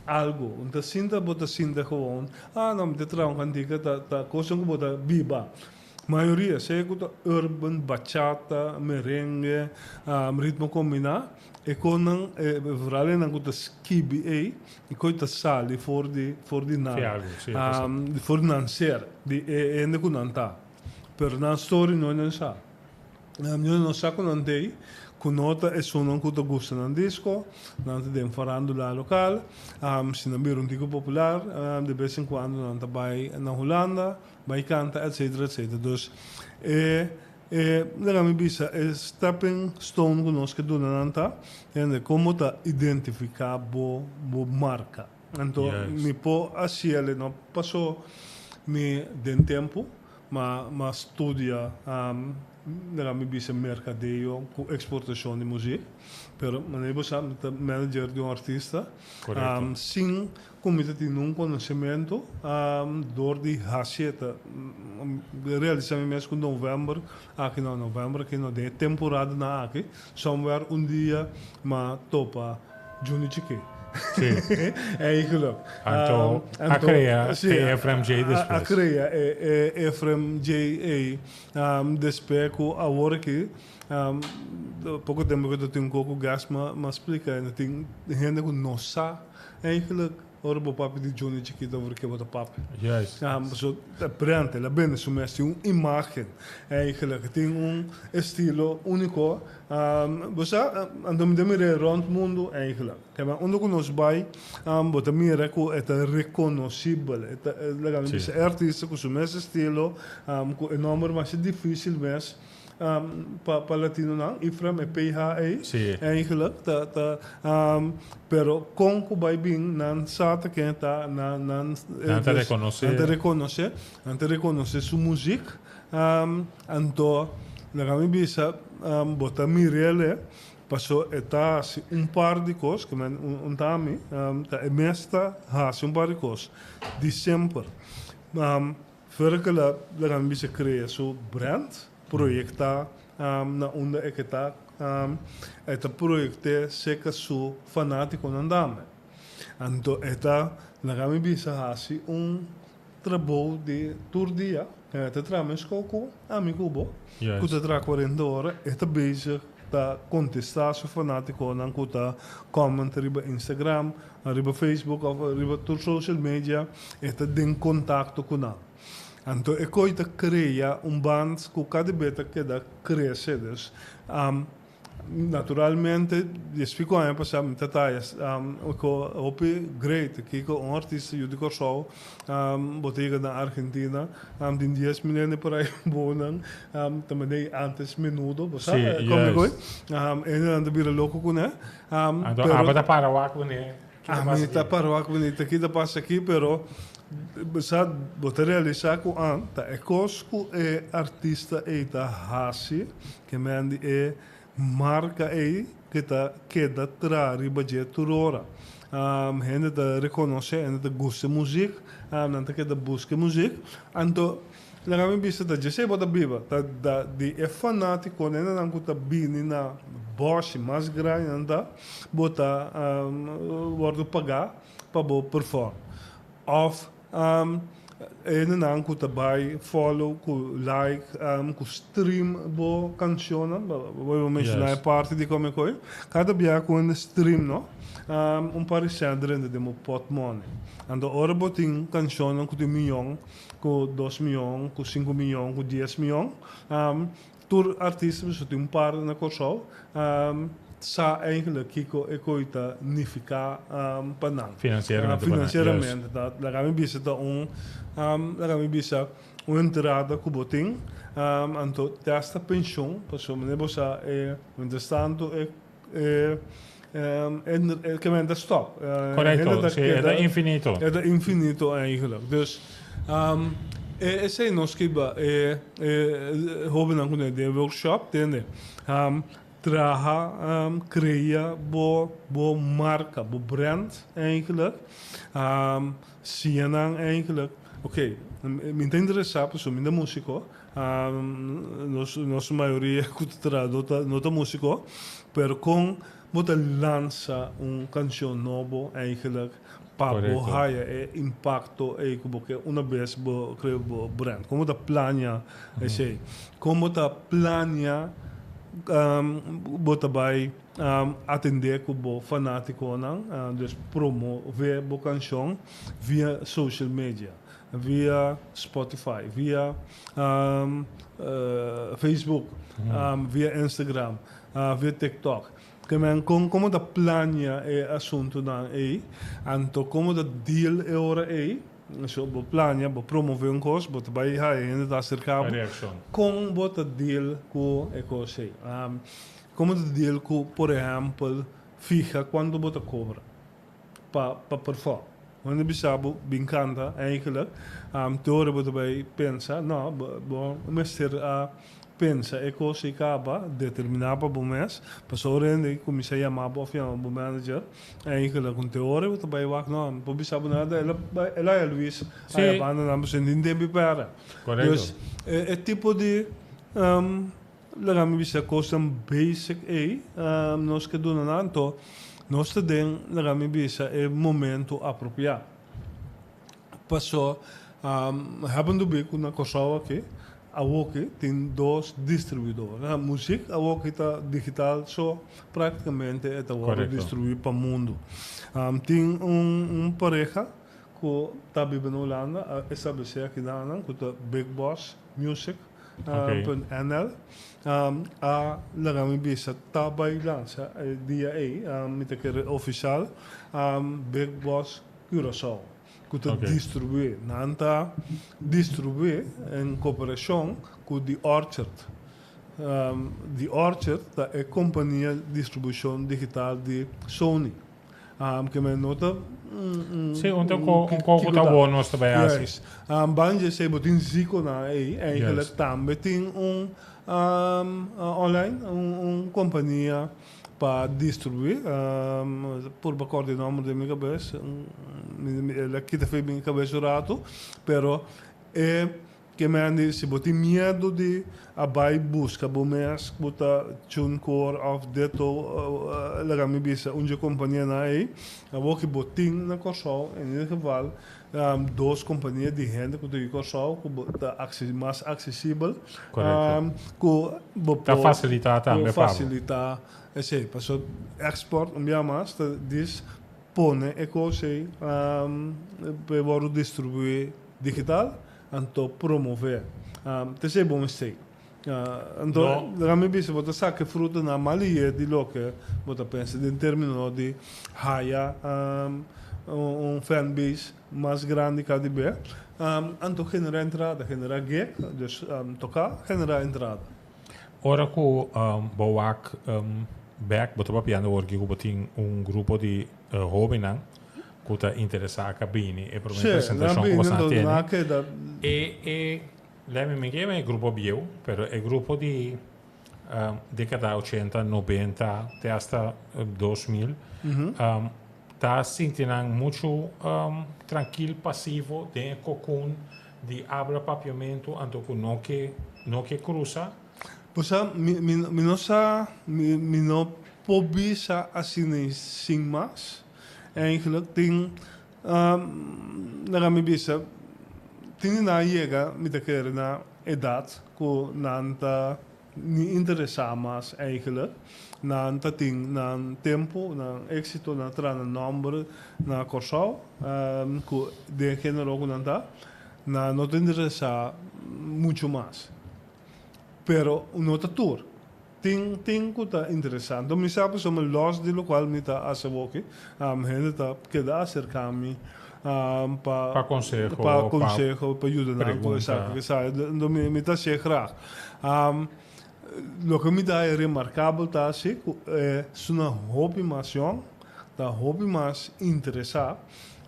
algu. Un ta sinta bo ta sinta gewoon, ah no mi ta traha un kantika ta ta kosnan ku bo ta biba. Mayoria, sea ku ta urban, bachata, merengue, ritmo kombiná, e konan e vooral enan ku ta skibi ei, e koi ta sali for di for di nan. Fi algu, si, e For di nan ser, di e hende ku nan ta. Pero nan story no nan sa. Nan no sa ku nan t'ei, ku no ta esunnan ku ta gusta nan disko, nan ta den farandula lokal, si nan bira un tiko popular, de bes en kuando nan ta bai na Hulanda, bai kanta etsetera etsetera. Dus e e laga mi bisa e stepping stone ku nos ke duna nan ta, hende kon bo ta identifiká bo bo marka. Anto mi por hasiel no paso mi den tempu. Ma m'a studia laga mi bisa merkadeo ku eksportashon di muzik, pero manera bo sa mi ta manager di un artista sin ku mi ta tin nun konosementu dor di hasi ta realisa mi mes ku novèmber aki no novèmber aki no den e temporadanan aki somewhere un dia m'a topa Juni Chikí. Sí. Eigenlijk. Anto a crea e Efrem J despues. A crea e Efrem J ei despues cu awor aki poco tempo cu ta tin un coco gas m'a splica e tin hende cu no sa eigenlijk ora bo papia di Juni Chikí ta over ke bo ta papia. Juist. Pasobra ta brand, el a bende su mes, tin un imagen eigenlijk, tin un estilo unico. Bo sa, anto mi ta mira rond mundu eigenlijk. Kema unda ku nos bai, bo ta mira ku e ta rekonosibel. E ta, laga mi bisa, e artista ku su mes estilo, ku e nomber masha difisil mes pa pa latinonan, Ifrem, e PH ei, eigenlijk ta ta, pero kon ku bai bin nan sa ta ken e ta, nan nan Nan ta rekonosé. Nan ta rekonosé, nan ta rekonosé su muzik. Anto, laga mi bisa, bo ta mir'el e, paso e ta hasi un par di kos, ke men un ta ami, ta e mes ta hasi un par di kos di semper. Fuera ke la, laga mi bisa, krea su brand, proyektá na unda e ke ta, e ta proyekt'é seka su fanátikonan tambe. Anto e ta, laga mi bisa, hasi un Trabou di tur dia. E ta traha mesco cu ami cu bo, cu ta traha cuarenta ora. E ta bezig ta contesta su fanaticonan cu ta comment riba Instagram, riba Facebook of riba tur social media. E ta den contacto cu nan. Anto e coy ta crea un band cu cada bes ta keda crece. Dus Naturalmente, dies pico aña pasá mi ta taya ku hopi great kiko un artista yu di Kòrsou bo ta yega na Argentina tin dies mil hende por ahí bonan ta manera antes menudo bo sa kon mi koe hendenan ta bira loko kuné. Anto abo ta para wak kuné Ami ta para wak kuné ta ki ta pasa aki pero bo sa bo ta realisá ku an ta e kos ku e artista ei ta hasi. Ke men di e marka ei ke ta keda tra riba dje tur ora. Hende ta rekonosé, hende ta gusta e muzik, nan ta keda buska e muzik. Anto, laga mi bisa ta djesei bo ta biba, ta da di e fanátikonan, hendenan ku ta bini na bòshi mas grandi nan ta, bo ta wòrdu pagá pa bo perform. Òf Hendenan ku ta bai follow, ku like, ku stream bo kanshonnan, bo a menshoná e parti di kome koi, kada bia ku hende stream no, un par di sènt drenta den bo pòtmòne. Anto ora bo tin kanshonnan ku tin miyon, ku dos miyon, ku sinku miyon, ku dies miyon, Tur artista mester tin un par na Kòrsou sa eigenlijk kiko e koi ta nifiká pa nan. Finansieramente pa nan, yes. Finansieramente. Ta laga mi bisa ta un laga mi bisa un entrada ku bo tin anto te hasta penshon pasobra manera bo sa e mientrastanto e e e kemen ta stop. Correcto, si, e ta infinito. E ta infinito eigenlijk. Dus e esei nos ke ba e e hobennan ku den e workshop tende traha krea bo bo marka bo brand eigenlijk siña nan eigenlijk oke mi ta interesa pasobra mi ta musiko. Nos nos mayoria ku ta traha no ta no ta músiko, pero kon bo ta lansa un kanshon nobo eigenlijk pa bo haya e impakto ei ku bo ke una bes bo krea bo brand? Kon bo ta plania esei? Kon bo ta plania bo ta bai atendé ku bo fanátikonan, dus promové bo kanshon via social media? Via Spotify, via Facebook, via Instagram, via TikTok. Ke men kon komo ta plania e asuntunan ei, anto komo ta deal e ora ei, so bo plania, bo promove un kos, bo ta bai haya hende ta aserka bo, kon bo ta deal ku e kos ei? Komo ta deal ku, por ehèmpel, fiha kuantu bo ta kobra? Pa pa perform. Hende bisa bo bin canta eigenlijk te ora bo ta bay pensa no bo mester a pensa e cos y caba determina pa bo mes pasobra ora hende cuminsa yama bo of yama bo manager eigenlijk un te ora bo ta bay wak no no por bisa bo nada el a bay el a haya Luis haya banda nan pasobra tin tempo y pera dus e tipo di Laga mi bisa kosnan basic ei nos ke duna nan anto nos ta den laga mi bisa e momento apropiá. Paso happen to be ku na Kòrsou aki awoki tin dos distribuidor. Muzik awoki ta digital so praktikamente e ta wòrdu distribuí pa mundu. Tin un pareha ku ta biba na Hulanda a establesé akinan ku ta Big Boss Music. Punt nl a laga mi bisa ta bai lansa e dia ei, mi ta kere ofishal, Big Boss Curaçao ku ta distribuí. Nan ta distribuí en koperashon ku The Orchard. The Orchard ta e kompania distribushon digital di Sony. Ke men no ta Sí, un ta ko un ko ku ta bo nos ta bai hasi. Juist. Ban dje esei bo tin Ziconan ei, eigenlijk tambe tin un online, un kompania pa distribuí. Purba kòrda e nòmber den mi kabes, el a kita for mi kabes un ratu, pero e Ke men di si bo tin miedu di a bai buska bo mes ku ta TuneCore òf Ditto, laga mi bisa un dje kompanianan ei, awor ki bo tin na Kòrsou en ieder geval dos kompania di hende ku ta yu Kòrsou ku bo ta mas aksesibel ku bo por Ta fasilitá tambe pa bo. Fasilitá esei pasobra export un bia mas ta dis pone e kos ei pa e wòrdu distribuí digital. Anto promove. Ta esei bo mester. Anto laga mi bisa bo ta saka e frutanan mas lihe di loke bo ta pensa den termino di haya un fan base mas grandi kada be. Anto genera entrada, genera gig, dus toka genera entrada. Ora ku bo wak bek bo ta papiando awor ku bo tin un grupo di hobennan ku ta interesá ka bini e promé presentashon ku boso a tene. E e lèmi mi ke e grupo bieu, pero e grupo di dékada ochenta, nobenta te asta 2000 ta sinti nan muchu trankil, pasivo den e kokun di abla papiamentu anto ku no ke no ke krusa. Bo sa, mi mi no sa, mi no por bisa asina sin mas. Eigenlijk tin, laga mi bisa, tin di nan yega, mi ta kere na edat ku nan ta ni interesá mas eigenlijk. Nan ta tin nan tempu, nan éksito, nan traha nan nòmber na Kòrsou, ku den e género ku nan ta, nan no ta interesá muchu mas. Pero no ta tur. Tin tin ku ta interesá. Anto mi sa pasobra mi lòs di lokual mi ta hasi awoki, hende ta keda aserká mi pa Pa konseho, pa konseho, pa yuda nan ku esaki ku esaki. Anto mi mi ta hasié grag. Loke mi ta haña remarkabel ta si ku e suna hopi mas yòn, ta hopi mas interesá.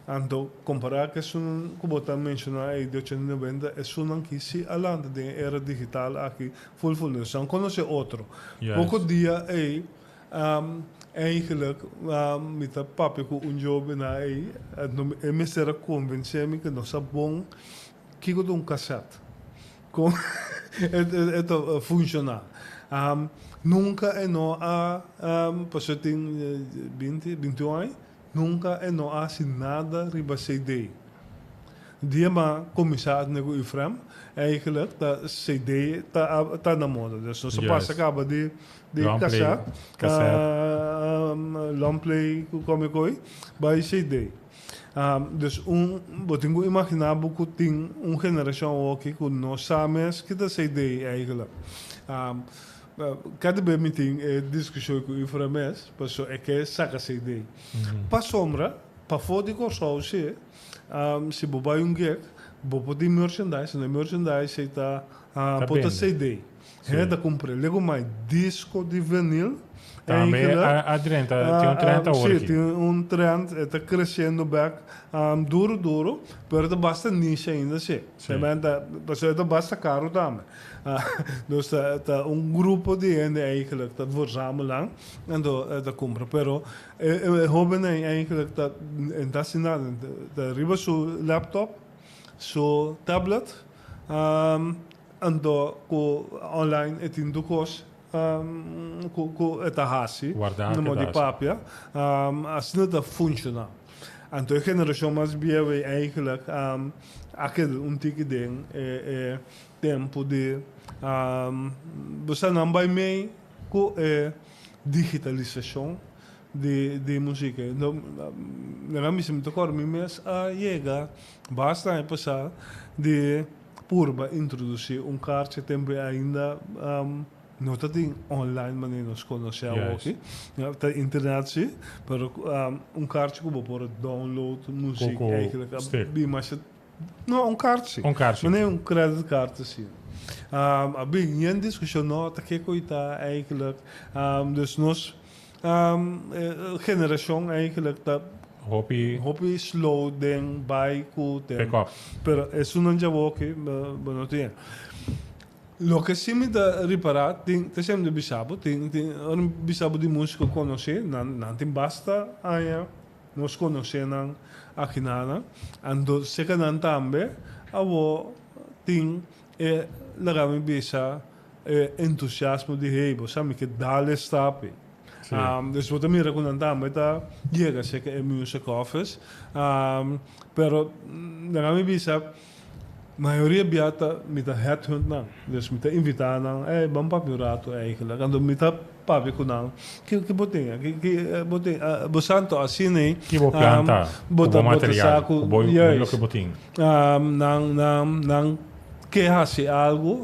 Anto, kompará ku esunnan ku bo ta menshoná ei di ochenta i noventa, esunnan ki si a lanta den e era digital aki ful ful. Dus nan konosé otro. Poko dia ei, eigenlijk mi ta papia ku un jovenan ei, e mester a konvensé mi ku nos a bon kiko ta un kasèt. Kon e ta funshoná. Nunka e no a, pasobra e tin binti, bintiun aña, nunka e no a hasi nada riba CD. Dia m'a kuminsá atende ku Efrem, eigenlijk ta CD ta ta na moda. Dus nos a pasa kaba di di kasèt, long play ku kome koi, bai CD. Dus un, bo tin ku imaginá bo ku tin un generashon awoki ku no sa mes ki ta CD eigenlijk. Kada bes mi tin e diskushon ku Ifra mes, pasobra e ke saka CD. Pasobra, pafó di Kòrsou si, si bo bai un gig, bo por tin merchandise, en e merchandise ei ta por ta CD. Hende ta kumpra legumai disko di vinil. Tambe a drenta, tin un trend awor aki. Si, tin un trend, e ta kresiendo bek duru duru, pero ta basta niche ainda si. Pasobra e ta basta karu tambe. Dus ta un grupo di hende eigenlijk ta verzamelan, anto ta kumpra. Pero e hobennan eigenlijk ta, e ta hasi nada, ta riba su laptop, su tablet, Anto ku online e tin tur kos ku e ta hasi na modo di papia, asina ta funshoná. Anto e generashon mas bieu ei eigenlijk a keda un tiki den e tempu di bo sa nan bai mei ku e digitalisashon di musika. Anto nan a bisa mi ta kòrda mi mes a yega basta aña pasá di Purba introdusí un karchi tempu ei ainda no ta tin online manera nos konosé awoki. Ta internet si, pero un karchi ku bo por download muzik eigenlijk a bin masha, no un karchi, manera un credit card asina. A bin yen diskushon no ta kiko i ta eigenlijk. Dus nos Generashon eigenlijk ta Hopi. Hopi slow den bai ku ten. Pick up. Pero esunnan djawoki bo no tin. Loke si mi ta ripará tin ta siempre bisa bo tin tin ora mi bisa bo di músiko konosí nan nan tin basta aña nos konosé nan akinanan anto seka nan tambe awo tin e laga mi bisa E entusiasmo di hey bo sa mi ke dal e stap ei. Dus bo ta mira ku nan tambe ta yega serka e music office. Pero laga mi bisa mayoria bia ta mi ta headhunt nan. Dus mi ta invita nan ey ban papia un rato eigenlijk. Anto mi ta papia ku nan ki ki bo tin ki ki bo tin bo sa anto asina ei. Ki bo plan ta ku bo material ku bo loke bo tin. Nan nan nan. Ke hasi algu,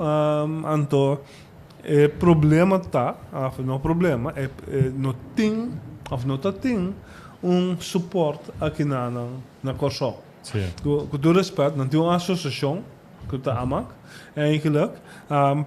anto e problema ta, of no problema, e no tin of no ta tin un support aki na nan na Kòrsou. Ku tur respèt, nan tin un asosiashon ku ta amak eigenlijk,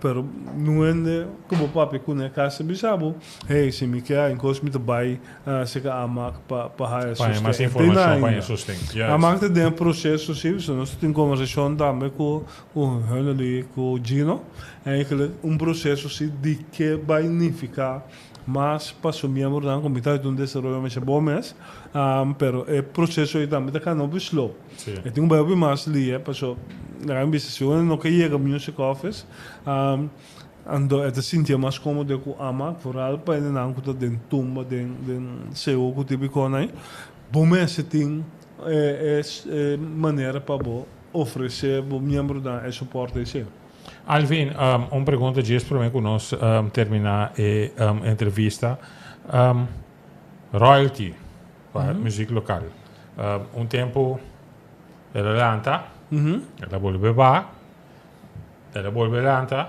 pero no hende ku bo papia kuné kasi bisa bo, hey, si mi ke a un kos mi ta bai Serka Amak pa pa haya Pa haña mas sosten. informashon, pa haña sosten. Juist. Amak ta den e proseso si, so nos ta tin konversashon tambe ku ku Hunnely, ku Gino. Eigenlijk un proseso si di ke bai nifiká mas pa su miembronan ku mi ta haci un desaroyo masha bon mes, pero e proseso ei tambe ta kana hopi slow. Si. E tin ku bai hopi mas lia paso laga mi bisa si un hende no ke yega music office, Anto e ta sintié mas kómodo ku ama, foral pa hendenan ku ta den tumba, den den seú ku tipikonan ei. Bo mester tin e e manera pa bo ofresé bo miembronan e soporte esei. Alvin, un pregunta djis promé ku nos terminá e entrevista. Royalty pa muzik lokal. Un tempu el a lanta, el a bolbe baha. El a bolbe lanta,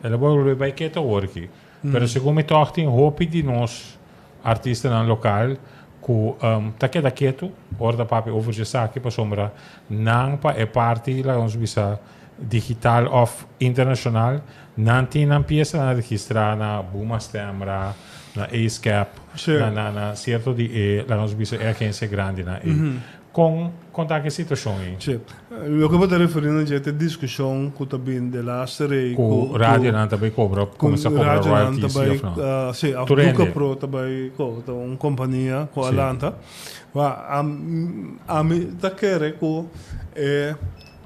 el a bolbe bai keto awor aki. Pero segun mi tòg tin hopi di nos artistanan lokal ku ta keda ketu ora ta papia over dje esaki pasobra nan pa e parti laga nos bisa digital òf internashonal nan tin nan piesanan registrá na Buma Stemra, na ASCAP, na na na sierto di e laga nos bisa e agensia grandinan ei. Kon kon ta ki situashon ei? Sí. Loke bo ta referí na dje ta e diskushon ku ta bin de laster ei Ku radionan ta bai kobra, kuminsá kobra royalties sí òf no? Sí, òf Duca Pro ta bai kobra, ta un kompania ku a lanta. Ami ta kere ku e.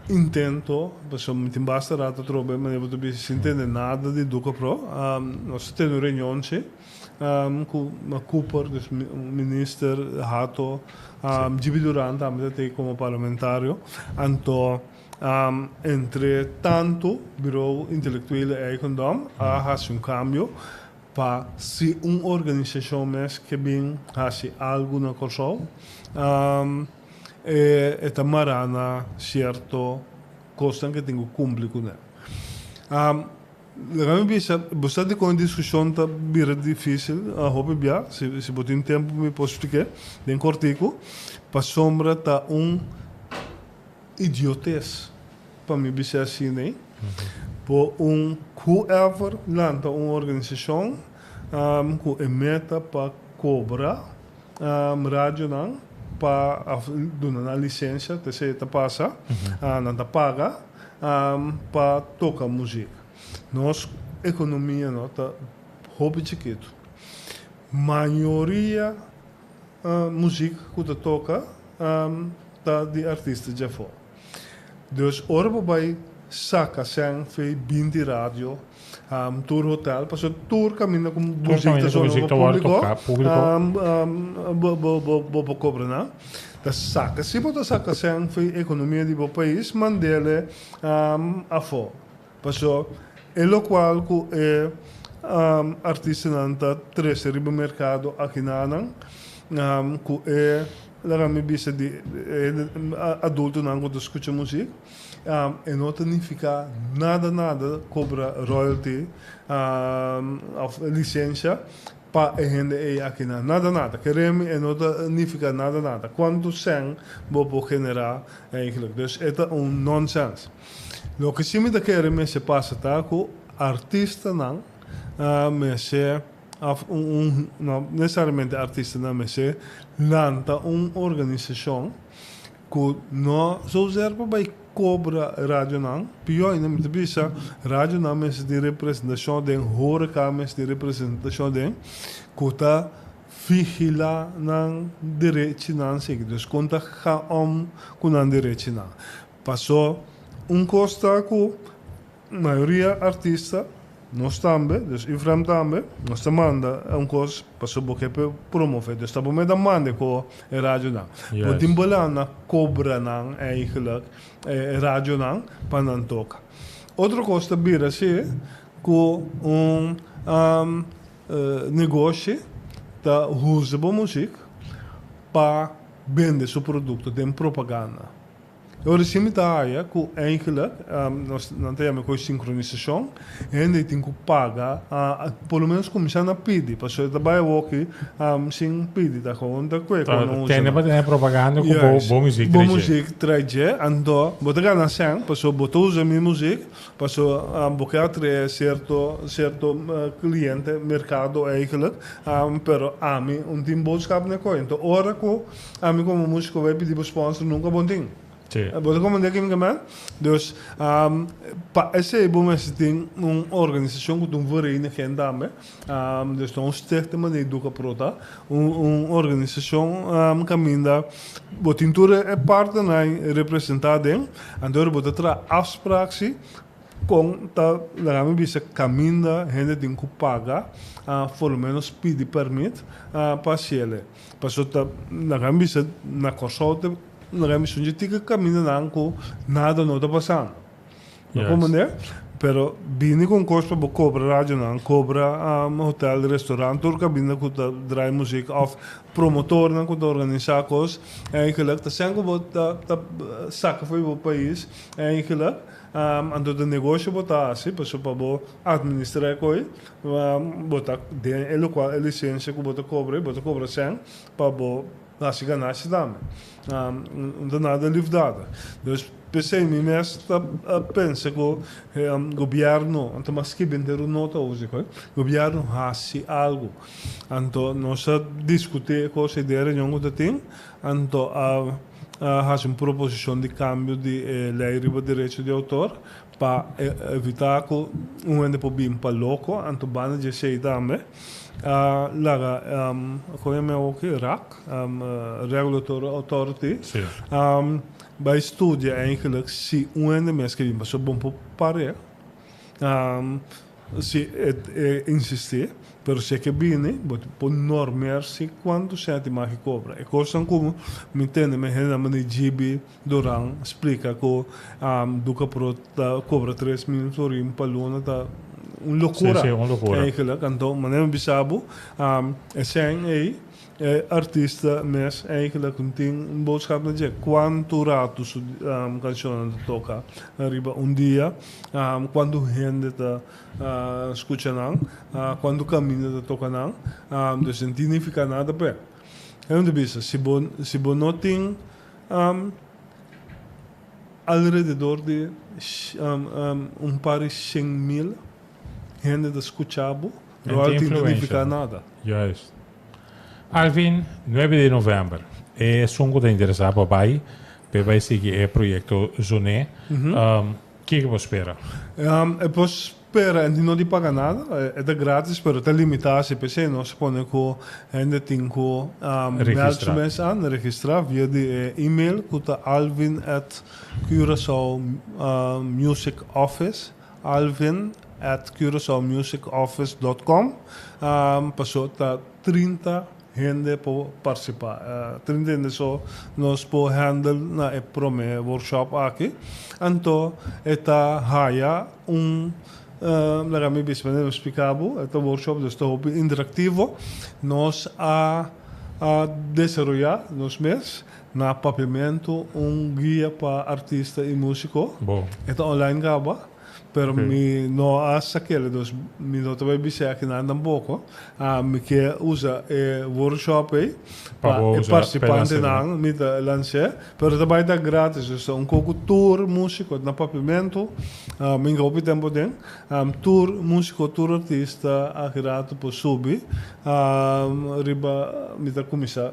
Intento, pasobra mi tin basta rato atrobe manera bo ta bisa sin tende nada di Ducapro. Nos ta tene un reunion si cu Cooper, dus minister Hato, Gibi Duran tambe ta tey como parlamentario. Anto entre tanto Bureau Intellectuele Eigendom a haci un cambio pa si un organisacion mes ke bin haci algo na Corsou. E ta mará na sierto kosnan ku e tin ku kumpli kuné. Laga mi bisa, bo sa dikon e diskushon ta bira difísil hopi bia? Si bo tin tempu mi por splik'é den kòrtiku. Pasobra ta un idiotes pa mi bisa asina ei. Bo un whoever lanta un organisashon ku e meta pa kobra Radionan pa of duna nan licencia ta esey ta pasa, nan ta paga pa toca muziek. Nos economia no ta hopi chikito. Mayoria muziek cu ta toca ta di artista djafo. Dus ora bo bai saca sèn fei binti radio, tur hotel, pasobra tur caminda cu muziek ta zona pa publico, bo por cobra nan. Ta saca, si bo ta saca sèn fei economia di bo pais, mandele afo. Pasobra e locual cu e artistanan ta trece riba mercado akinanan, cu e Laga mi bisa di e adultonan ku ta skucha muzik, e no ta nifiká nada nada kobra royalty òf lisensia pa e hende ei akinan. Nada nada. Kere mi e no ta nifiká nada nada. Kuantu sèn bo por generá eigentlik? Dus e ta un nonsens. Loke si mi ta kere mester pasa ta ku artistanan mester. Of un un no nesesariamente artistanan mester lanta un organisashon ku no zozeer pa bai kobra radionan, pió ainda mi ta bisa radionan mester tin representashon den horeka mester tin representashon den ku ta vigilá nan derechinan sigui dus kon ta ga om ku nan derechinan paso un kos ta ku Mayoria artista, nos tambe, dus Ifrem tambe, nos ta manda un kos pasobra bo ke pa promove. Dus ta bo meta manda ku e radionan. Bo tin belang na kobra nan eigenlijk, e radionan, pa nan toka. Otro kos ta bira si ku un negoshi ta usa bo muzik pa bende su produkto den propaganda. E ora si mi ta haya ku eigenlijk, nos nan ta yama e kos sinkronisashon, hende tin ku paga, por lo menos kuminsá na pidi, pasobra e ta bai awoki sin pidi, ta gewoon ta kue ku nan usa. Tende pa tene propaganda ku bo bo muzik trae dje. Bo muzik trae dje, anto bo ta gana sèn, pasobra bo ta usa mi muzik, pasobra bo ke atrae sierto sierto kliente, merkado eigenlijk, pero ami un tin boodschap na e koi. Anto ora ku Ami komo músiko bai pidi bo sponsor nunka bon tin. Sí. Bo ta komprendé kico mi ta men? Dus, pa esei bo mester tin un organisashon ku ta un vereniging tambe. Dus no un stichting manera di Duca Pro ta. Un un organisashon kaminda bo tin tur e partnernan representá den. Anto bo ta traha afspraak si Kon ta laga mi bisa kaminda hende tin ku paga por lo menos pidi permit pa hasiel. Pasobra ta laga mi bisa na Kòrsou ta laga mi bisa un dje tiki kamindanan ku nada no ta pasando. No komprende? Pero bini ku un kos pa bo kobra radionan, kobra hotel, restaurant, tur kaminda ku ta draai muzik òf promotornan ku ta organisá kos eigenlijk ta sèn ku bo ta saka for di bo pais eigenlijk. Anto ta negoshi bo ta hasi, pasobra pa bo administra e koi, bo ta den e lokual e lisensia ku bo ta kobra, bo ta kobra sèn pa bo hasi ganashi tambe. No ta nada liefdadig. Dus p'esei mi mes ta pensa ku gobièrnu, anto mas skibi henter un nota osi koi, gobièrnu hasi algu. Anto nos a diskutí e kos ei den e reunion ku ta tin, anto a. a hasi un proposishon di kambio di e lei riba derecho di outor pa evitá ku un hende por bin pa loko, anto banda di esei tambe. a laga kon yama awoki rak, Regulatory Authority, bai studia eigenlijk si un hende mes ke bin pasobra bon por parea. Si e insistí, pero si e ke bini, bo tin por normear si kuantu sènti mas e kobra. E kosnan ku mi tende mi hendenan manera GB Duran splika ku Duca Pro ta kobra 3000 florin pa luna ta un lokura. Sí, sí, un lokura. Eigenlijk. Anto manera mi bisa bo, e sèn ei E artista mes eigenlijk no tin un boodschap na dje. Cuantu ratu su cancionnan ta toca riba un dia, cuantu hende ta scucha nan, cuantu caminda ta toca nan. Dus no tin nifica nada p'e. E no ta bisa, si bo si bo no tin alrededor di un par di 100.000 hende ta scucha bo, royalty no ta nifica nada. Juist. Alvin, nuebe di novèmber, e esun ku ta interesá pa bai, p'e bai sigui e proyekto Zoné. Kiko bo spera? E por spera, e no di paga nada, e ta gratis, pero ta limitá si. P'esei nos pone ku hende tin ku mèld su mes an, registrá via di e email ku ta alvin at curaçao music office Alvin at curaçaomusicoffice dot com paso ta 30 hende por participa. 30 hende so nos por handle na e prome workshop aki. Anto e ta haya un laga mi bisa manera mi splica bo e ta workshop dus ta hopi interactivo. Nos a desaroya nos mes Na Papiamentu un guia pa artista y musico. Bo. E ta online caba, pero mi no a sakele, dus mi no ta bay bis'e akinan tampoco. Mi ke usa e workshop ey Pa pa bo e usa pa e participantenan, mi ta lans'e, pero ta bay ta gratis, dus ta un koku tur musico na Papiamentu, mi no hopi tempo den, tur musico, tur artista aki rato por subi. Riba mi ta kuminsá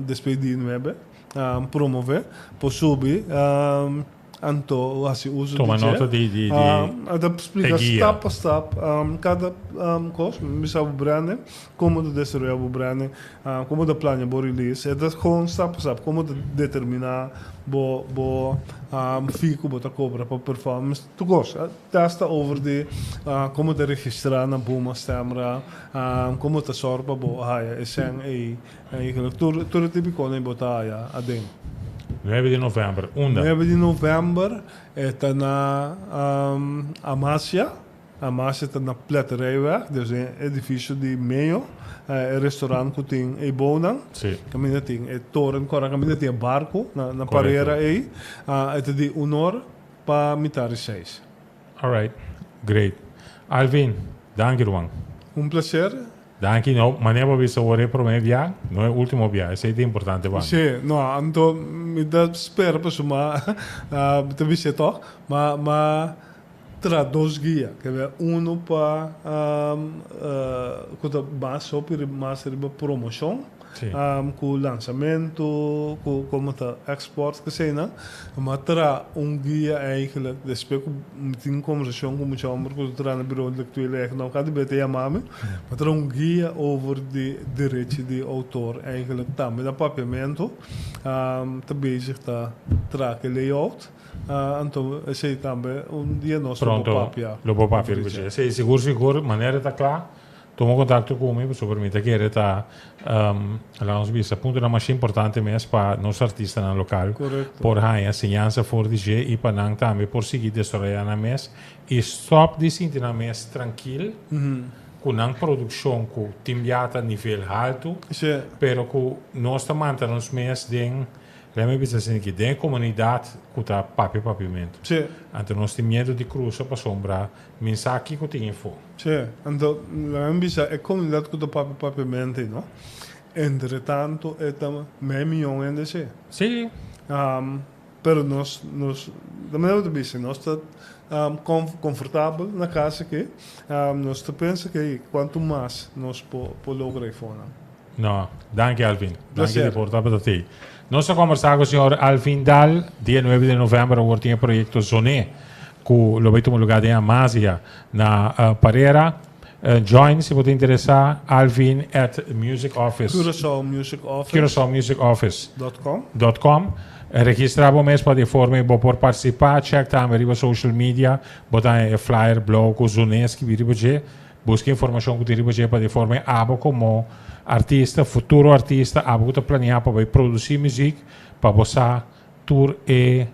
despues di nuebe promové por subi anto hasi uso di Toma dje. nota di di di A ta e splika guia. stap pa stap kada kos. Mi bisa bo branding, komo ta desaroyá bo branding, komo ta plania bo release. E ta gewoon stap pa stap komo ta determiná bo bo fee ku bo ta kobra pa performance. Tur kos. Testa over di komo ta registrá na Buma Stemra, komo ta sòru pa bo haya e sèn ei. Eigenlijk tur tur e tipikonan ei bo ta haya aden. Nuebe di novèmber, unda? Nuebe di novèmber e ta na Amasia. Amasia ta na Pletterijweg, dus den e edifisio di Meo, e restaurant ku tin ei bounan. Kaminda tin e toren kòrda, kaminda tin e barku na parera ei. E ta di un or Pa mitar di seis. Alright, great. Alvin, danki ruman. Un placer. Danki, no, manera bo a bisa ora e prome bia, no e ultimo bia, esey ta importante pa mi. Si, no, anto mi ta spera pasobra mi ta bis'e tog, ma ma tra dos guia, ke bia uno pa ku ta mas hopi mas riba promocion. Ku lansamentu, ku komo ta export eseinan. Mi a traha un guia eigenlijk despues ku mi tin kombersashon ku mucha homber ku ta traha na Bureau Intellectueel Eigendom kada bes ta yama mi. Mi a traha un guia over di derechi di outor eigenlijk tambe na papiamentu. Ta bezig ta traha e layout. Anto esei tambe un dia nos lo por papia. Pronto lo por papia riba dje. Esei sigur sigur manera ta kla. Tuma kontakto ku mi pasobra mi ta kere ta laga nos bisa puntonan masha importante mes pa nos artistanan lokal por haña siñansa for di dje i pa nan tambe por sigui desaroyá nan mes i stòp di sinti nan mes trankil ku nan produkshon ku tin bia ta nivel haltu pero ku nos ta manta nos mes den laga mi bisa asina aki den e komunidat ku ta papia papiamentu anto nos tin miedu di krusa pasobra Mi sa kiko tin efo. Sí, anto laga mi bisa e komunidat ku ta papia papiamento ei no, entretanto e ta mei miyon hende sí. Sí. Pero nos, nos, ta manera bo ta bisa, nos ta konfortabel na kas aki, nos ta pensa ke kuantu mas nos por logra efonan. No, danki Alvin. Danki di por tabata tei. Nos a kombersá ku señor Alvin Daal dia nuebe di novèmber awor tin e proyekto Zoné ku lo bai tuma lugá den Amasia na Parera. Join si bo ta interesa Alvin at music office. Curaçao Music Office. Curaçao Music Office. Dot com. Dot com. Registra bo mes pa di forma bo por participa. Check tambe riba social media. Bo ta haña e flyer blauw cu Zuné skibi riba dje. Busca informacion cu tin riba dje pa di forma abo como artista, futuro artista, abo cu ta planea pa bay produci muziek, pa bo sa tur e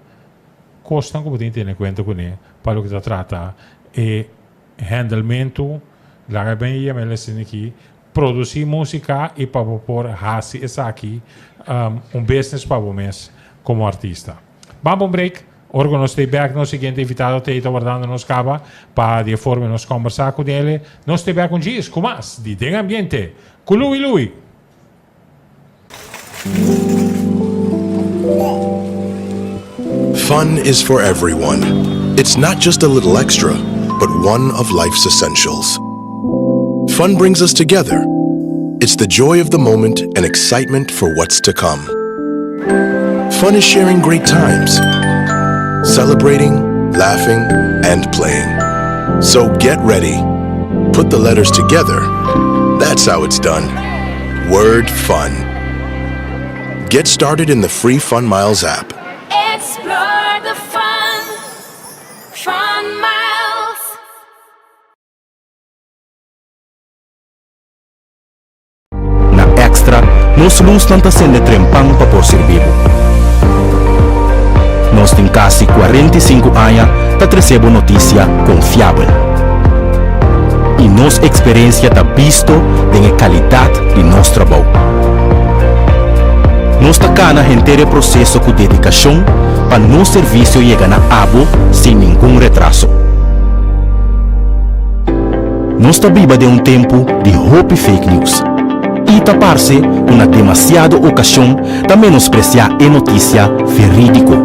cosnan cu bo tin tene cuenta cune pa loke ta trata e Hendelmentu, laga ben yama el esei aki, produsí músika i pa bo por hasi esaki un business pa bo mes komo artista. Ban pa un break, ora ku nos ta bèk nos siguiente invitado ta ei ta wardando nos kaba pa di e forma nos kòmbersá ku dele. Nos ta bèk un djis ku mas di Den Ambiente ku Louie Louie. Fun is for everyone. It's not just a little extra, but one of life's essentials. Fun brings us together. It's the joy of the moment and excitement for what's to come. Fun is sharing great times, celebrating, laughing, and playing. So get ready. Put the letters together. That's how it's done. Word fun. Get started in the free Fun Miles app. Explore the fun. Fun Miles. Na Extra, nos lusnan ta sende trempan pa por sirbi bo. Nos tin kasi 45 aña ta trese bo notisia konfiabel. I nos eksperensia ta bisto den e kalidat di nos trabou. Nos ta kana henter e proseso ku dedikashon pa nos servisio yega na abo sin ningun retraso. Nos ta biba den un tempu di hopi fake news i ta parse ku na demasiado okashon ta menospresiá e notisia verídiko.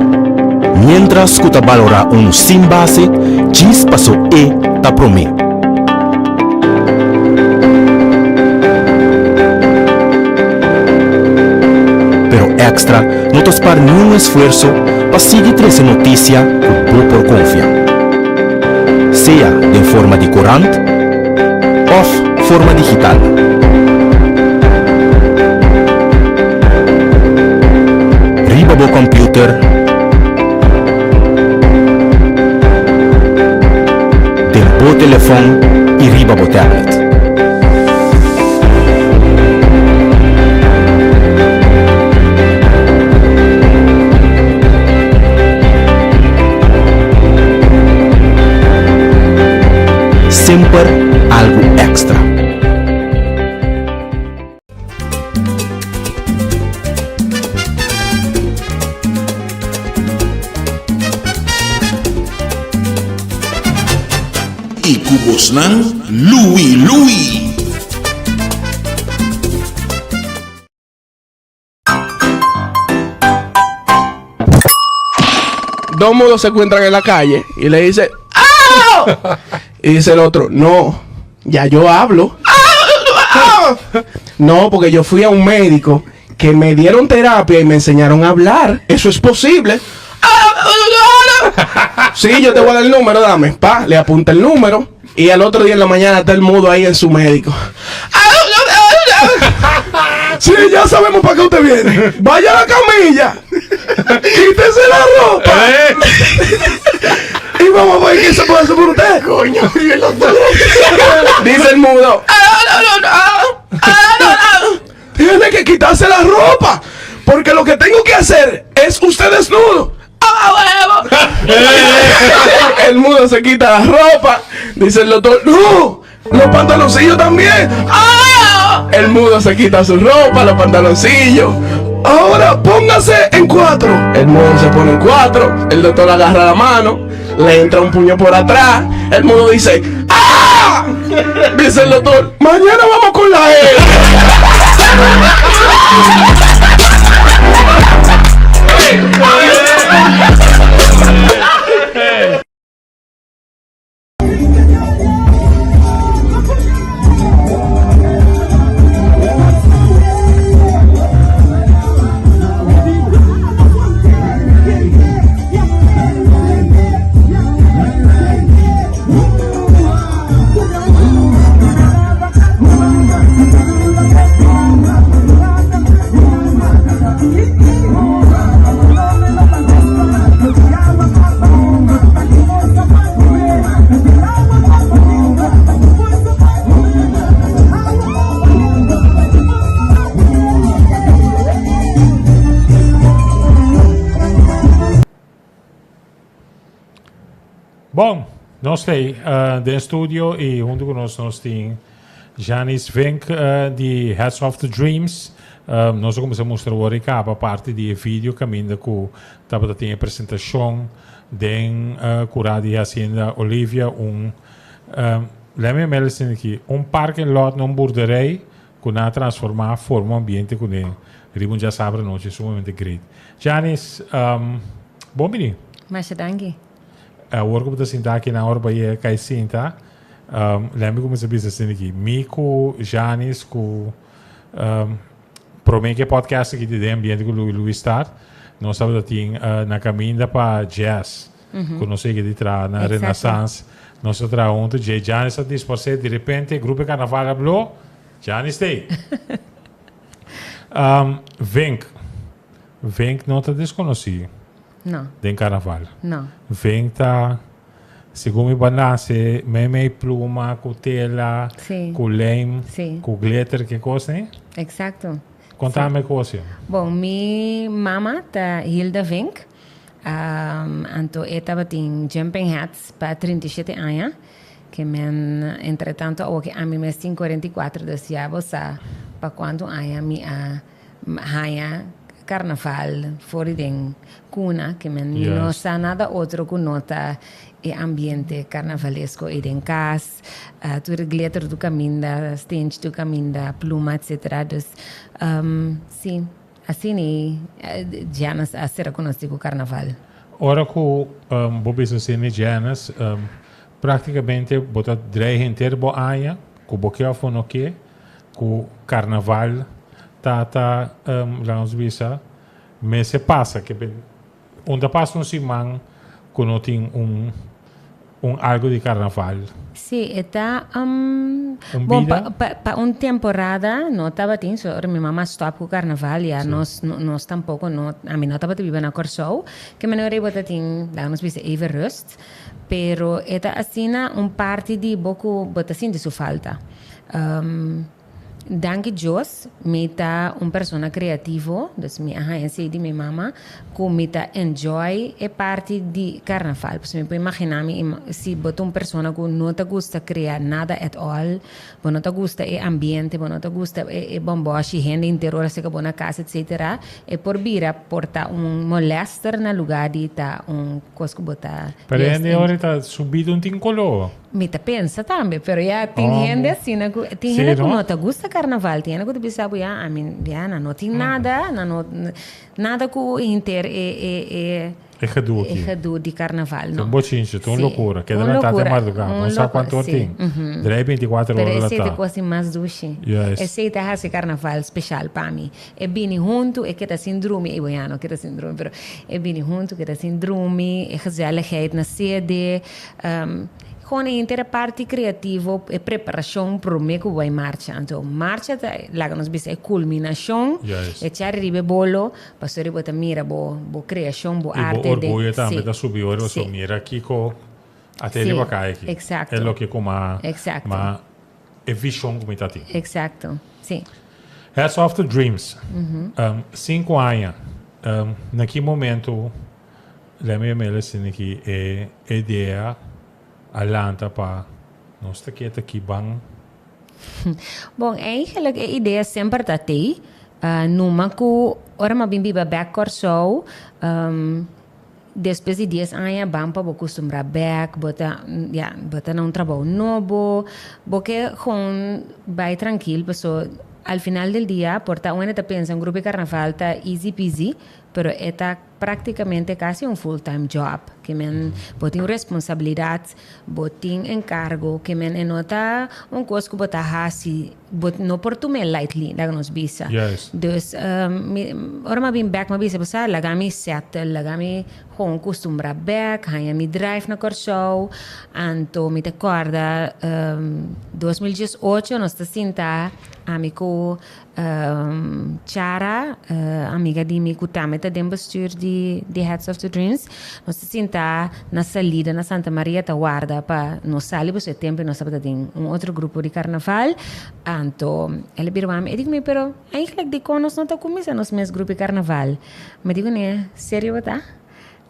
Miéntras ku ta balorá unu sin base, djis pasó e ta promé. Pero Extra no ta spar niun esfuerso pa sigui trese notisia ku bo por konfia. Sea den forma di korant òf forma digital. Riba bo kòmpiuter, den bo telefòn i riba bo tablet. Semper algu èkstra. I ku bosnan Louie Louie. Dos mudos se encuentran en la calle y le dice ¡Ah! Y dice el otro, no, ya yo hablo. ¡Ah! No, porque yo fui a un médico que me dieron terapia y me enseñaron a hablar. Eso es posible. Sí, yo te voy a dar el número, dame. Pa, le apunta el número. Y al otro día en la mañana está el mudo ahí en su médico. Sí, ya sabemos para qué usted viene. Vaya a la camilla. Quítese la ropa. Y vamos a ver qué se puede hacer por usted. Coño, Dice el mudo. Tiene que quitarse la ropa. Porque lo que tengo que hacer es usted desnudo. El mudo se quita la ropa. Dice el doctor, no, los pantaloncillos también. El mudo se quita su ropa, los pantaloncillos. Ahora póngase en cuatro. El mudo se pone en cuatro. El doctor agarra la mano, le entra un puño por atrás. El mudo dice, ¡Ah! Dice el doctor, mañana vamos con la E. Bon, nos t'ei den studio y hunto cu nos nos tin Janice Vink di Hats Off to Dreams. Nos a cuminsa mustra awor y caba parti di e video caminda cu tabata tin e presentacion den cura di Hacienda Olivia un Let me mel esaki aki, un parking lot na un boerderij cu nan a transforma forma un ambiente cu den riba un djasabra nochi sumamente great. Janice, bon bini. Masha danki. Awor cu bo ta sinta aki nan ora bo a yega cay sinta, lem mi cuminsa bisa asina aki, mi cu Janice cu prome cu e podcast aki di den ambiente cu Louis start, nos tabata tin na caminda pa jazz. Ku nos yega di traha na Renaissance. Nos a traha huntu. Dje Janis a disparsé. Di repente grupo e karnaval a blo. Janis t'ei. Vink. Vink no ta deskonosí. No. Den karnaval. No. Vink ta, segun mi balance, meimei pluma ku tela, ku lijm, ku glitter, ke kos nei? Eksakto. Konta mi e kos ya. Bon, mi mama ta Hilda Vink. Anto e tabatin jumping hats pa 37 aña, ke men entretanto awo ke ami mes tin 44, dus ya bo sa pa kuantu aña mi a haña karnaval for di den kuna, ke men mi no sa nada otro ku no ta e ambiente karnavalesko ei den kas, tur e glitter tur kaminda, stench tur kaminda, pluma etcetera, dus si. Asina e Janice a ser konosí ku karnaval. Ora ku bo bisa asina Janice, praktikamente bo ta drei henter bo aña, ku bo ke òf bo no ke, ku karnaval ta ta laga nos bisa mester pasa. Ke un ta pasa un siman ku no tin un un algo di karnaval. Sí, e ta Un bon bida? pa pa un temporada no tabatin, so ora mi mama stòp ku karnaval ya nos nos tampoko no ami no tabata biba na Kòrsou, ke manera bo ta tin laga nos bisa even rust, pero e ta asina un parti di bo ku bo ta sinti su falta. Danki Dios, mi ta un persona creativo, dus mi a haña esei di mi mama, cu mi ta enjoy e parti di carnaval. Pasobra mi por imagina mi si bo ta un persona cu no ta gusta crea nada at all, bo no ta gusta e ambiente, bo no ta gusta e bomboshi, hende henter ora seca bo na casa etcetera, e por bira por ta un molester na lugar di ta un cos cu bo ta. Pero hende ora ta su bida un tin color. Mi ta pensa tambe, pero ya tin hende asina ku tin hende ku no ta gusta karnaval, tin hende ku ta bisa bo ya ami ya nan no tin nada, nan no nada ku hinter e e e E gedoe e aki. gedoe di karnaval Ta no. un bochinche, ta un Sí, lokura. Keda un lantá te lokura, mardugá, un bo no sa loko kuantu or sí, tin. ujú. Drei bintikuater Pero ora esei ta latá. kos di mas dushi. Juist. Esei ta hasi karnaval speshal pa mi. E bini huntu, e keda sin drumi, e bo ya no keda sin drumi, pero e bini huntu, keda sin drumi, e gezelligheid na sede. Gewoon e henter e parti creativo, e preparacion prome cu bay marcha. Anto marcha ta, laga nos bisa, e culminacion, Juist. e chari riba e bolo, pasobra bo ta mira bo, bo creacion, bo I bo arte den, orguyo tambe sí, ta subi ora bo sí. mira kico a te Sí, riba cay aki. exacto. E loke cu ma, Exacto. ma e vision cu mi ta tin. Exacto, sí. Hats off to dreams. Cinco aña, na ki momento Lemme e mele asina ki e idea a lanta pa nos ta keta ki ban. Bon, eigenlijk e idea semper ta tei. Numa ku ora mi a bin biba bek Kòrsou, despues di dies aña ban pa bo kustumbrá bek, bo ta, ya, bo ta na un trabou nobo, bo ke gewoon bai trankil paso al final del dia por ta un hende ta pensa un grupo di karnaval ta easy peasy, pero e ta Práktikamente kasi un full time job, ke men bo tin un responsabilidat, bo tin enkargo, ke men e no ta un kos ku bo ta hasi, bo no por tum'é lightly, laga nos bisa. Juist. Dus mi ora mi a bin bèk mi a bisa bo sa laga mi settle, laga mi gewoon kustumbrá bèk, haña mi drive na Kòrsou, anto mi ta kòrda 2018 nos ta sinta ami ku Chara, amiga di mi ku tambe ta den bestuur di di Hats Off to Dreams, nos ta sinta na salida na Santa Maria ta warda pa nos sali pasobra e tempu nos tabata den un otro grupo di karnaval. Anto el a bira wak mi, e di ku mi, pero eigenlijk dikon nos no ta kuminsá nos mes grupo di karnaval? Mi di kuné, serio bo ta?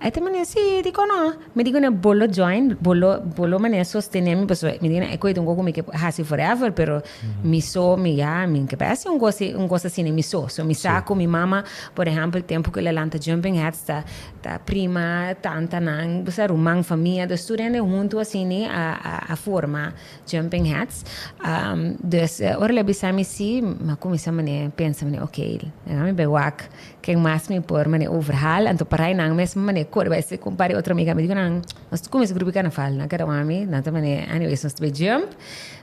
E ta manera, sí, dikon no? Mi di kuné, bo lo join, bo lo, bo lo manera sostené mi, pasobra mi di kuné, e koe ta un kos ku mi ke hasi forever, pero mi so, mi ya, mi no ke hasi un kos, un kos asina mi so. So mi sa ku mi mama, por ehèmpel, tempu ku el a lanta Jumping Hats ta, ta prima, tantanan, bo sa, ruman, famia, dus tur hende huntu asina a, a, a forma Jumping Hats. Dus ora el a bisa mi sí, mi a kuminsá manera pensa, manera, okey, mi bai wak. Ken mas mi por mane overhaal, anto parai nan mes mane kore bai se ku un par di otro amiga mi di ku nan nos ta kuminsa grupo di karnaval, nan keda wak mi, nan ta mane anyways nos ta bai jump.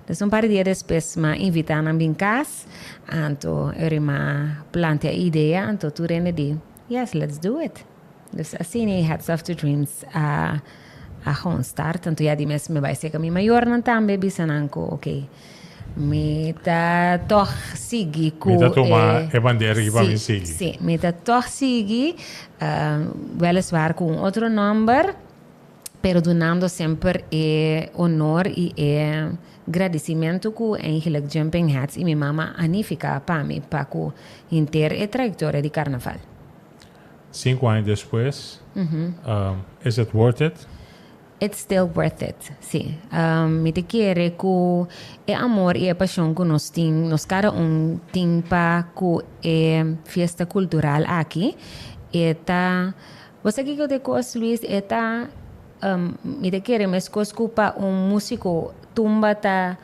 Dus un par di dia despues m'a invita nan bin kas, anto e ora m'a plantea e idea, anto tur hende di yes let's do it. Dus asina e Hats Off to Dreams a a gewoon start. Anto ya di mes mi bai seka mi mayornan tambe bisa nan ku oké mi ta tòg sigui ku Mi ta tuma e bandera aki pa mi Sí, sigui. sí, mi ta tòg sigui wèleswaar ku un otro nòmber pero dunando semper e honor i e gradisimentu ku eigenlijk Jumping Hats i mi mama a nifiká pa mi pa ku henter e trayektoria di karnaval. Sinku aña despues, is it worth it? It's still worth it, sí. Mi ta kere ku e amor i e pashon ku nos tin, nos kada un tin pa ku e fiesta kultural aki, e ta, bo sa kiko ta e kos Luis, e ta, mi ta kere meskos ku pa un músiko tumba ta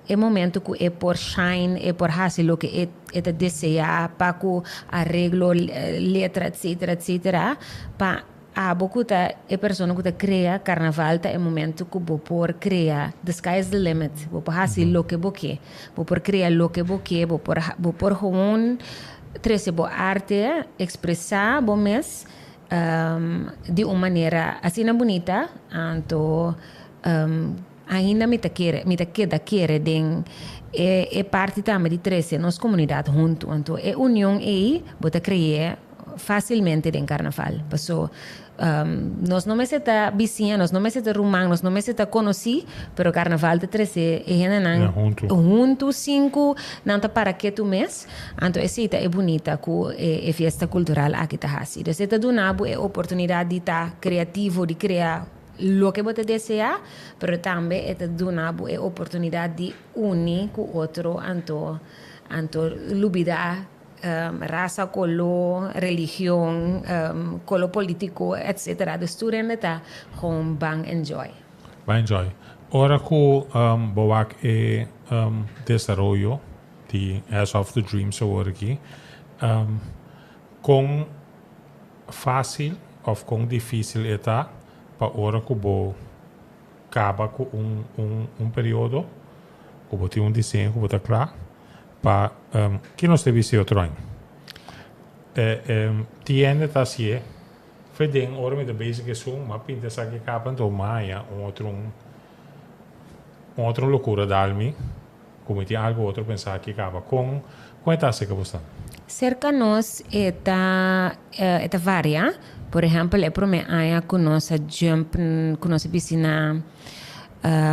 E momento cu e por shine, e por haci loke e e ta desea pa cu areglo, letra etcetera etcetera, pa abo cu ta e persona cu ta crea carnaval ta e momento cu bo por crea, the sky is the limit, bo por haci loke bo ke, bo por crea loke bo ke, bo por bo por gewoon trece bo arte, expresa bo mes di un manera asina bunita, anto. Ainda mi ta kere, mi ta keda kere den e e parti tambe di trese nos komunidat huntu. Anto e union ei bo ta kre'é fásilmente den karnaval. Paso nos no mester ta bisiña, nos no mester ta ruman, nos no mester ta konosí, pero karnaval ta trese e hendenan huntu sin ku nan ta para ketu mes. Anto esei ta e bunita ku e e fiesta kultural aki ta hasi. Dus e ta duna bo e oportunidat di ta kreativo, di krea. Loke bo ta deseá, pero tambe e ta duna bo e oportunidat di uni ku otro anto anto lubidá rasa, koló, religion, koló polítiko, etsetera. Dus tur hende ta gewoon ban enjoy. Ban enjoy. Ora ku bo wak e desaroyo di Hats Off to Dreams awor aki, kon Fácil of kon difícil e ta pa ora ku bo kaba ku un un un periodo ku bo tin un diseño ku bo ta kla pa ki nos ta bisti otro aña? E e tiende ta hasié fe den ora mi ta bezig esun mi a pinta esaki kaba anto mi a haña un otro un otro lokura dal mi. Ku mi tin algu otro pensá aki kaba. Kon kon e ta hasi ku bo sta? Serka nos e ta e ta varia. Por ehèmpel e promé aña ku nos a jump ku nos a bisti na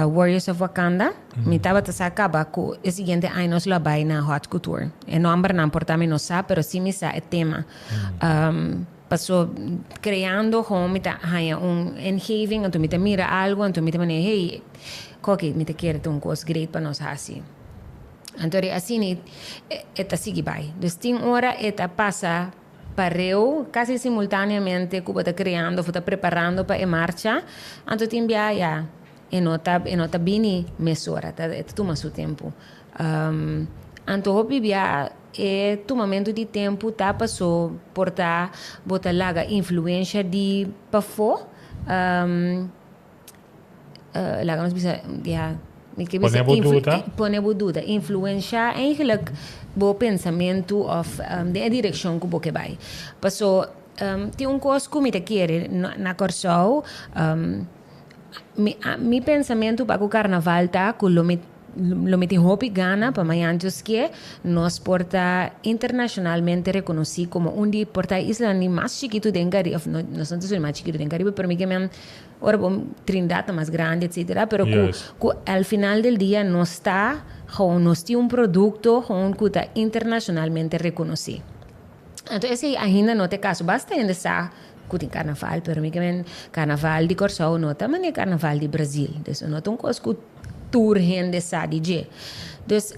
Warriors of Wakanda mi tabata sa kaba ku e siguiente aña nos lo a bai na Hot Couture. E nòmbernan por ta mi no sa pero si mi sa e tema. Paso creando gewoon mi ta haña un ingeving anto mi ta mira algo anto mi ta manera hey koki mi ta kere ta un kos great pa nos hasi. Anto di asina e ta sigui bai. Dus tin ora e ta pasa pareu casi simultaneamente cu bo ta creando of bo ta preparando pa e marcha anto tin bia ya e no ta e no ta bini mesora ta e ta tuma su tempo. Anto hopi bia E tumamentu di tempu ta paso por ta bo ta laga influensha di pafó, laga nos bisa ya mi ke bisa Pone bo duda. pone bo duda, influenshá eigenlijk bo pensamentu òf den e direkshon ku bo ke bai. Paso tin un kos ku mi ta kere na Kòrsou, mi mi pensamentu pa ku karnaval ta ku lo mi Lo mi tin hopi gana pa mañan Dios kie nos por ta internacionalmente reconoci como un di por ta e islanan di mas chikitu den Caribe, of no, nos no ta esun di mas chikitu den Caribe, pero mi ke men ora bo Trinidad ta mas grandi etcetera, pero cu cu al final del dia nos ta gewoon nos tin un producto gewoon cu ta internacionalmente reconoci. Anto esey ainda no ta e caso, basta hende sa. ku tin karnaval, pero mi ke men karnaval di Kòrsou no ta manera karnaval di Brazil. Dus no ta un kos ku tur hende sa di dje. Dus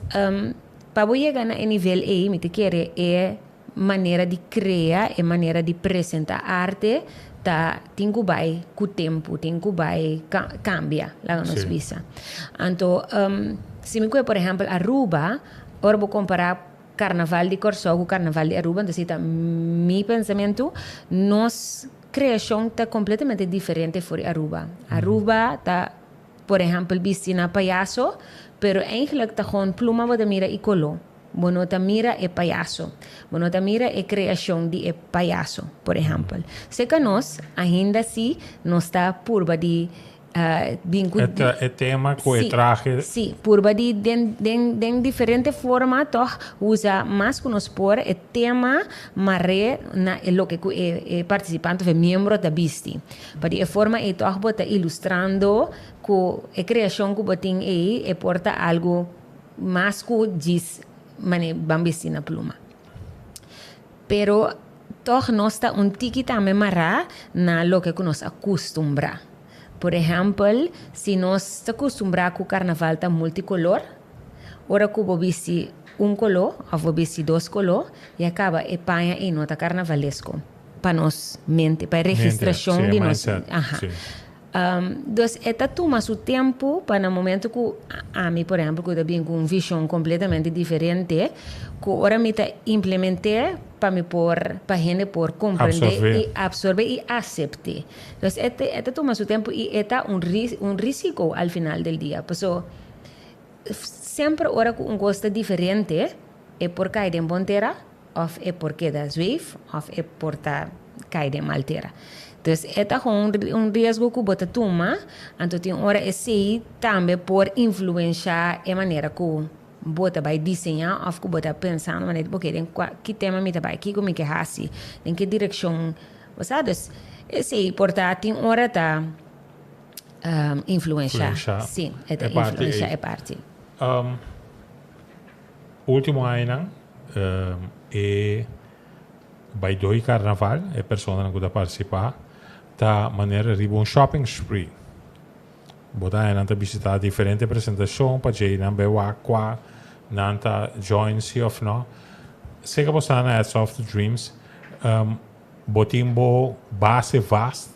pa bo yega na e nivel ei mi ta kere e manera di krea, e manera di presentá arte ta tin ku bai ku tempu, tin ku bai kambia, laga nos bisa. Anto si mi kohe por ehèmpel Aruba, ora bo kompará Karnaval di Kòrsou ku Karnaval di Aruba, entonces ta mi pensamentu, nos kreashon ta kompletamente diferente for di Aruba. Aruba ta por ehèmpel bisti na payaso, pero eigenlijk ta gewoon pluma bo ta mira i koló. Bo no ta mira e payaso. Bo no ta mira e kreashon di e payaso, por ehèmpel. Seka nos, ainda si nos ta purba di bin ku. E tema ku e trahe. Si, purba di den den den diferente forma tòg usa mas ku nos por e tema mar'é na e loke ku e e partisipante òf e miembro ta bisti. Pa di e forma ei tòg bo ta ilustrando ku e kreashon ku bo tin ei e por ta algu mas ku djis manera ban bisti na pluma. Pero tòg nos ta un tiki tambe mará na loke ku nos a kustumbrá. Por ehèmpel, si nos ta kustumbrá ku karnaval ta multikolor, ora ku bo bisti un koló òf bo bisti dos koló, ya kaba e paña ei no ta karnavalesko pa nos mente, pa e registrashon di nos. Aha. Dus e ta tuma su tempu pa na momento ku ami por ehempel ku ta bin ku un vishon kompletamente diferente ku ora mi ta implement'é pa mi por pa hende por komprendé i apsorbé i asept'é. Dus e ta e ta tuma su tempu i e ta un un risiko al final del dia paso semper ora ku un kos ta diferente e por kai den bon tera Of e por keda zweef of e por ta kai den mal tera. Dus e ta gewoon un riesgo ku bo ta tuma, anto tin ora esei tambe por influensha e manera ku bo ta bai diseñá of ku bo ta pensando manera di oke den kua ki tema mi ta bai, kiko mi ke hasi, den ki direkshon, bo sa. Dus esei por ta tin ora ta influensha, si, e ta influensha e parti. Ultimo añanan e bai doi karnaval, e personanan ku ta partisipá ta manera riba un shopping spree. Bo ta haña nan ta bisitá diferente presentashon pa djei nan bai wak kua nan ta join si òf no. Seka bo sta na Hats Off to Dreams bo tin bo base vast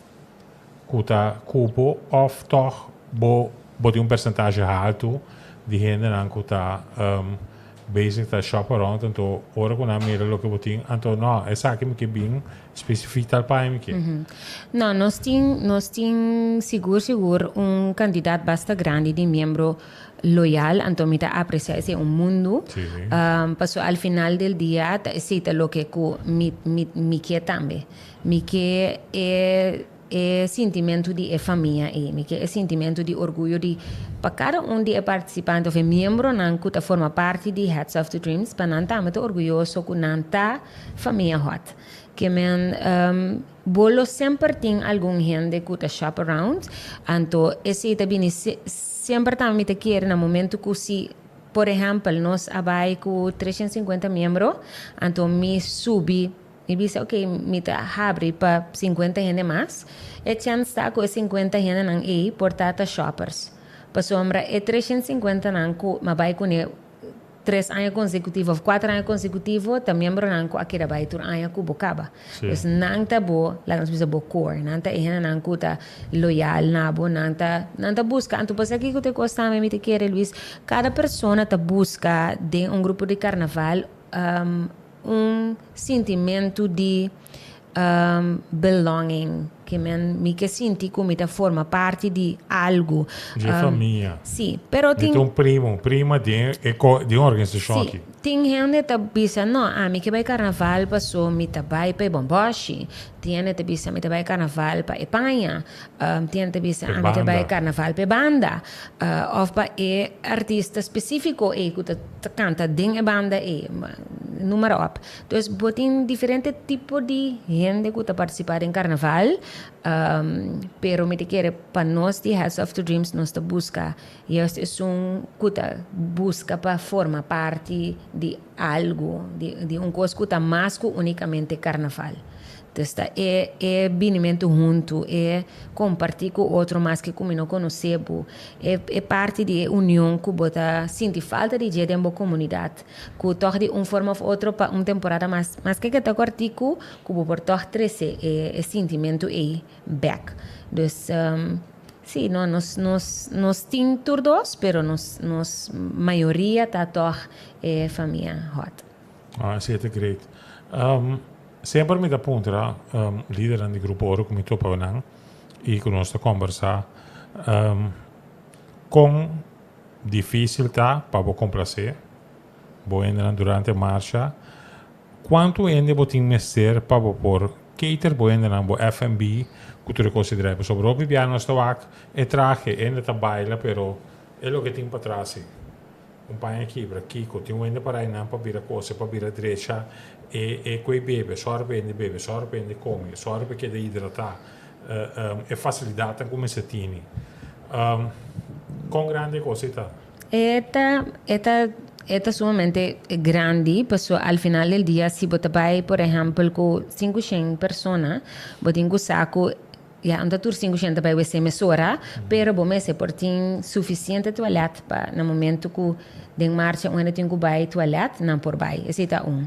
ku ta kupo òf tòg bo bo tin un persentahe haltu di hendenan ku ta bezig ta shop around anto ora ku nan mira loke bo tin anto no esaki mi ke bin spesifik tal paña mi ke. No, nos tin nos tin sigur sigur un kantidat basta grandi di miembro loyal anto mi ta apresia esei un mundu pasobra al final del dia ta esei ta loke ku mi mi mi ke tambe. Mi ke e e sintimentu di e famia ei. Mi ke e sintimentu di orguyo di pa kada un di e partisipante òf e miembronan ku ta forma parti di Hats Off to Dreams pa nan tambe ta orguyoso ku nan ta famia hòt. Ke men bo lo semper tin algun hende ku ta shop around, anto esei ta bini semper tambe mi ta kere na momentu ku si por ehèmpel nos a bai ku 350 miembro anto mi subi Mi bisa, ok, mi ta habri pa sinkuenta hende mas. E chèns ta ku e sinkuenta hendenan ei por ta ta shoppers. Pasobra e 350 nan ku m'a bai kuné tres aña konsekutivo òf kuater aña konsekutivo ta miembronan ku a keda bai tur aña ku bo kaba. Dus nan ta bo, laga nos bisa bo core, nan ta e hendenan ku ta loyal na bo, nan ta nan ta buska. Anto pasobra kiko ta e kos tambe mi ta kere Luis, kada persona ta buska den un grupo di karnaval Un sintimentu di belonging, ke men mi ke sinti ku mi ta forma parti di algu. Di e famia. Si, pero tin. Mi ta un primo, un prima den e den e organisashon aki. Si, tin hende ta bisa no, ami ke bai karnaval paso mi ta bai pa e bòmbòshi. Tin hende ta bisa mi ta bai karnaval pa e paña. Tin hende ta bisa ami ta bai karnaval pa e banda. Òf pa e artista spesífiko ei ku ta kanta den e banda ei, noem maar op. Dus bo tin diferente tipo di hende ku ta partisipá den karnaval, pero mi ta kere pa nos di Hats Off to Dreams nos ta buska juist esun ku ta buska pa forma parti di algu, di un kos ku ta mas ku únikamente karnaval. Dus ta e e binimentu huntu, e kompartí ku otro maske ku mi no konosé bo, e e parti di e union ku bo ta sinti falta di dje den bo komunidat, ku tòg di un forma òf otro pa un temporada mas maske ke ta kòrtiku ku bo por tòg trese e e sintimentu ei bèk. Dus sí, no nos nos nos tin tur dos, pero nos nos mayoria ta tòg e famia hòt. Ah, esei ta great. Semper mi ta puntra lidernan di grupo ora ku mi topa nan i ku nos ta kombersá, kon difísil ta pa bo komplasé bo hendenan durante marsha? Kuantu hende bo tin mester pa bo por cater bo hendenan, bo FNB ku tur e kos di drai? Pasobra hopi bia nos ta wak e trahe, hende ta baila pero e loke tin patras si. Un paña kibra, kiko? Tin un hende para einan pa bira kose, pa bira drecha e e ku e bebe, sòru pa hende bebe, sòru pa hende kome, sòru pa e keda hidratá. E fasilidatnan ku mester tini. Kon grandi e kos ei ta? E ta e ta e ta sumamente grandi, pasobra al final del dia si bo ta bai por ehèmpel ku sinkushen persona, bo tin ku sa ku Ya, no ta tur 500 ta bai wc mesora, pero bo mester por tin suficiente toilet pa na momento cu den marcha un hende tin cu bai toilet, nan por bai. Esey ta un.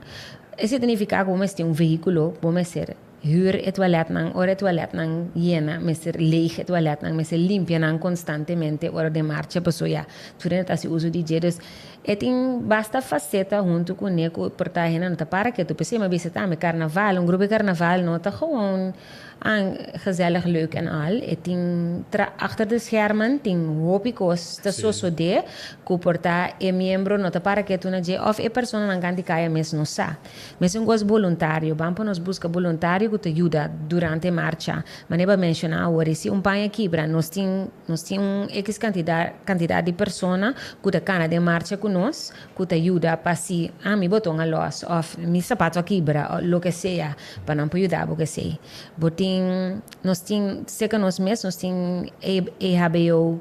Esey ta nifica cu bo mester tin un vehiculo, bo mester huur e toiletnan, ora e toiletnan yena, mester leeg e toiletnan, mester limpia nan constantemente ora den marcha, pasobra ya, tur hende ta haci uso di dje. Dus, e tin basta faceta hunto cune cu por ta hende no ta para ketu. P'esey mi a bisa tambe, carnaval, un grupo di carnaval no ta gewoon. An gezellig, leuk en al. E tin tra achter de schermen tin hopi kos ta sosodé ku por ta e miembro no ta para ketu na dje òf e personanan kanti kaya mes no sa. Mesun kos boluntario. Ban pa nos buska boluntario ku ta yuda durante e marcha. Manera bo a menshoná awor i si un paña kibra nos tin nos tin un ekis kantidat kantidat di persona ku ta kana den marcha ku nos ku ta yuda pa si ah mi boton a lòs òf mi sapato a kibra òf loke sea pa nan por yuda bo ku esei. Bo tin nos tin serka nos mes nos tin EHBO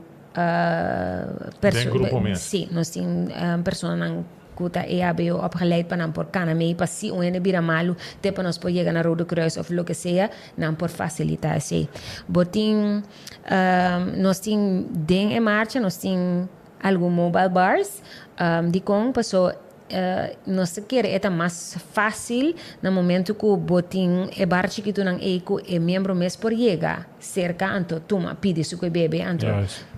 Den grupo mes. Sí, nos tin personanan ku ta EHBO opgeleid pa nan por kana mei pa si un hende bira malu te pa nos por yega na Rode Kruis òf loke sea nan por fasilitá esei. Bo tin nos tin den e marcha nos tin Algun mobile bars, dikon? Paso nos ta kere e ta mas fásil na momento ku bo tin e bar chikitunan ei ku e miembro mes por yega serka anto tuma pidi su ku e bebe anto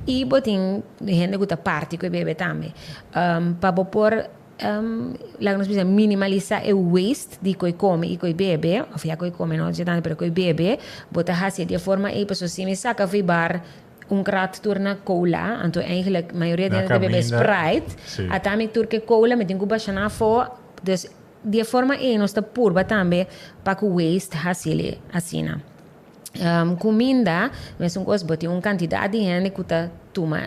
i bo tin hende ku ta parti ku e bebe tambe pa bo por laga nos bisa minimalisa e waste di ku e kome i ku e bebe òf ya ku e kome no tantu pero ku e bebe bo ta hasi di e forma ei paso si mi saka for e bar Un krat tur na cola, anto eigenlijk mayoria di hende ta bebe Sprite. Ata mi tur ke cola mi tin ku basha nan afó. Dus di e forma ei nos ta purba tambe pa ku waste hasiel asina. Kuminda, mesun kos, bo tin un kantidat di hende ku ta tuma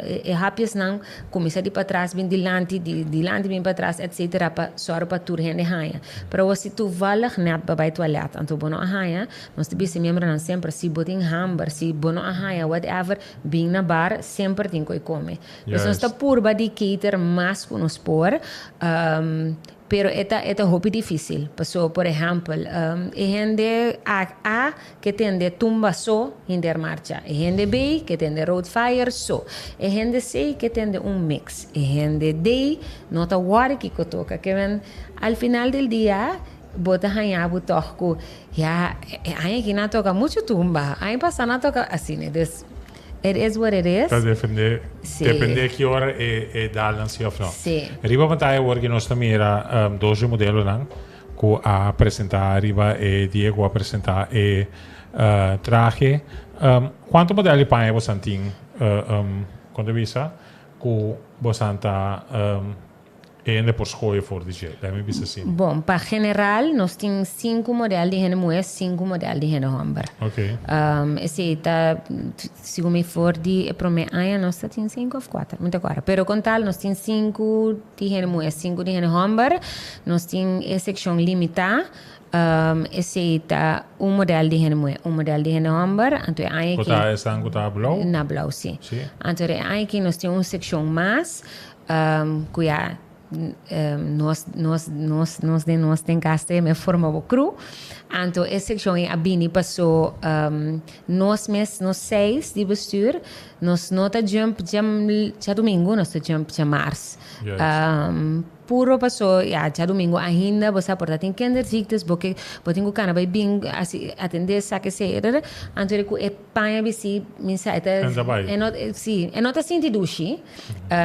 e hapjesnan, kuminsá di patras bin dilanti, di dilanti bin patras etsetera pa sòru pa tur hende haña. Pero awor si toevallig nèt bo bai tualèt anto bo no a haña, Nos ta bisa miembronan semper, si bo tin hamber, si bo no a haña whatever, bin na bar, semper tin koe kome. Dus nos ta purba di cater mas ku nos por, pero e ta e ta hopi dificil. Paso, por ehempel, e hende A A ke tende tumba so henter marcha, e hende B ke tende road fire so, e hende C ke tende un mix, e hende D no ta wòri kiko toka. Ke men al final del dia Bo ta haña bo tòg ku, ya, e aña aki nan a toka muchu tumba, aña pasá nan a toka asina. Dus, it is what it is. Ta defendé, dependé ki ora e e dalnan si òf no. Riba pantaya awor ki nos ta mira dos dje modelonan ku a presentá riba e dia ku a presentá e trahe. Kuantu model di paña bosan tin, kon ta bisa, ku bosan ta E hende por scoge for di dje, laat mi bisa asina. Bon, pa general nos tin sinku model di hende muhé, sinku model di hende homber. Ok. Esei ta, segun mi for di e promé aña nos ta tin sinku of kuater, mi ta kòrda. Pero kon tal nos tin sinku di hende muhé, sinku di hende homber. Nos tin e sekshon limitá, esei ta un model di hende muhé, un model di hende homber. Anto e aña aki. Ku ta esnan ku ta blou? Na blou, si. Si. Anto e aña aki nos tin un sekshon mas. Ku ya. Nos, nos, nos, nos den nos den kas ta yama e forma bo crew. Anto e sekshon ei a bini paso nos mes, nos seis di bestuur, nos no ta jump djadumingu, nos ta jump djamars. Puro paso, ya, djadumingu ainda bo sa por ta tin kinderziektes, bo ke, bo tin ku kana bai bin hasi atendé esaki esei, anto di ku e paña bisti mi sa e ta, e no, si, e no ta sinti dushi.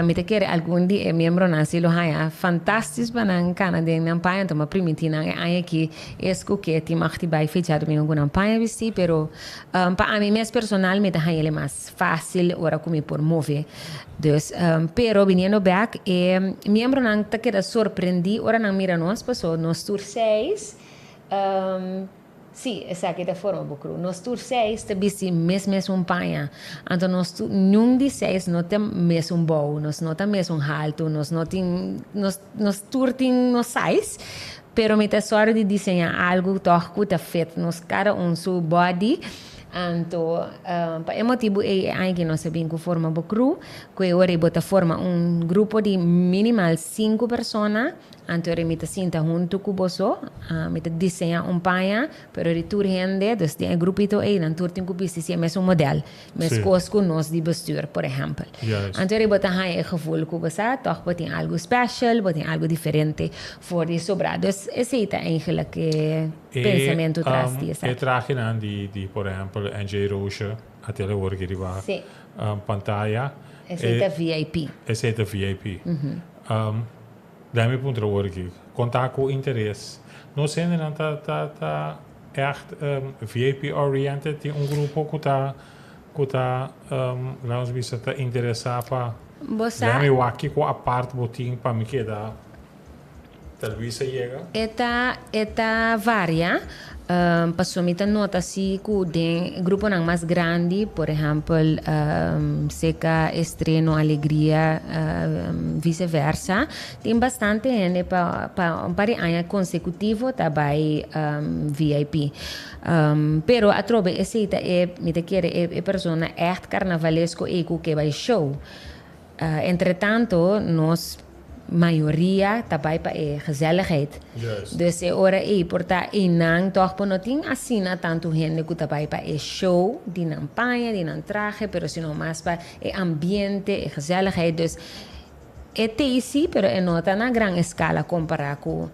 Mi ta kere algun di e miembronan si lo haña fantastis pa nan kana den nan paña, anto mi a primintí nan e aña aki es ku ke tin mag di bai fe djadumingu ku nan paña bistí, pero pa ami mes personal mi ta haña el e mas fásil ora ku mi por move. Dus, pero biniendo bèk e miembronan ta keda sorprendí ora nan mira nos paso nos tur seis, Sí, esaki ta forma bo kru. Nos tur seis ta bisti mes mesun paña. Anto nos tur, niun di seis no ta mesun bou, nos no ta mesun haltu, nos no tin, nos, nos tur tin nos size, pero mi ta sòru di diseñá algu tòg ku ta fit nos kada un su body. Anto, pa e motibu ei e aña aki nos a bin ku forma bo kru, ku e ora ei bo ta forma un grupo di minimal sinku persona. Anto ora mi ta sinta huntu ku boso, mi ta diseñá un paña, pero di tur hende, dus den e grupito ei, nan tur tin ku bisti si e mesun modèl, meskos ku nos di bestuur, por ehèmpel. Anto ora bo ta haña e gevoel ku bo sa, tòg bo tin algu special, bo tin algu diferente for di sobrá. Dus esei ta eigenlijk e pensamentu tras di esaki. E trahenan di, por ehèmpel, NJ Roosje a tele awor aki riba pantaya. Esei ta VIP. Esei ta VIP. Dai mi puntra awor aki, kon ta ku interes? Nos hendenan ta ta ta ègt VIP oriented? Tin un grupo ku ta ku ta laat nos bisa ta interesá pa Bo sa. Dai mi wak kiko apart bo tin pa mi keda Talbis a yega. E ta e ta varia. Pasobra mi ta nota si ku den gruponan mas grandi, por ehèmpel Seca, Estreno, Alegria, vise versa, tin bastante hende pa pa un par di aña konsekutivo ta bai VIP. Pero atrobe esei ta e, mi ta kere e persona ègt karnavalesko ei ku ke bai show. Entretanto nos mayoria ta bai pa e gezelligheid. Dus e ora ei por ta einan tòg por no tin asina tantu hende ku ta bai pa e show di nan paña, di nan trahe, pero sino mas pa e ambiente, e gezelligheid. Dus e t'ei sí, pero e no ta na gran eskala kompará ku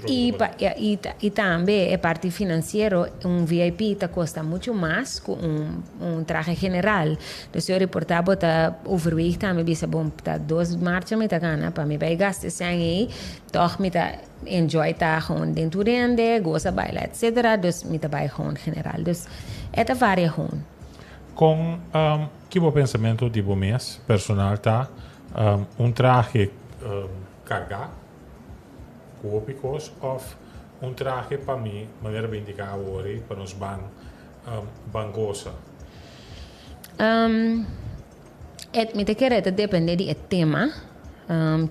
I pa i i tambe e parti finansiero, un VIP ta kosta muchu mas ku un un trahe general. Dus yo reportá bo ta overweeg tambe bisa bon ta dos marcha mi ta gana pa mi bai gasta e sèn ei tòg mi ta enjoy ta gewoon den tur hende, gosa, baila etcetera dus mi ta bai gewoon general. Dus e ta varia gewoon. Kon ki bo pensamentu di bo mes personal ta un trahe kargá? Ku hopi kos òf un trahe pa mi manera bo indiká awor ei pa nos ban ban gosa? Et mi ta kere ta depende di e tema.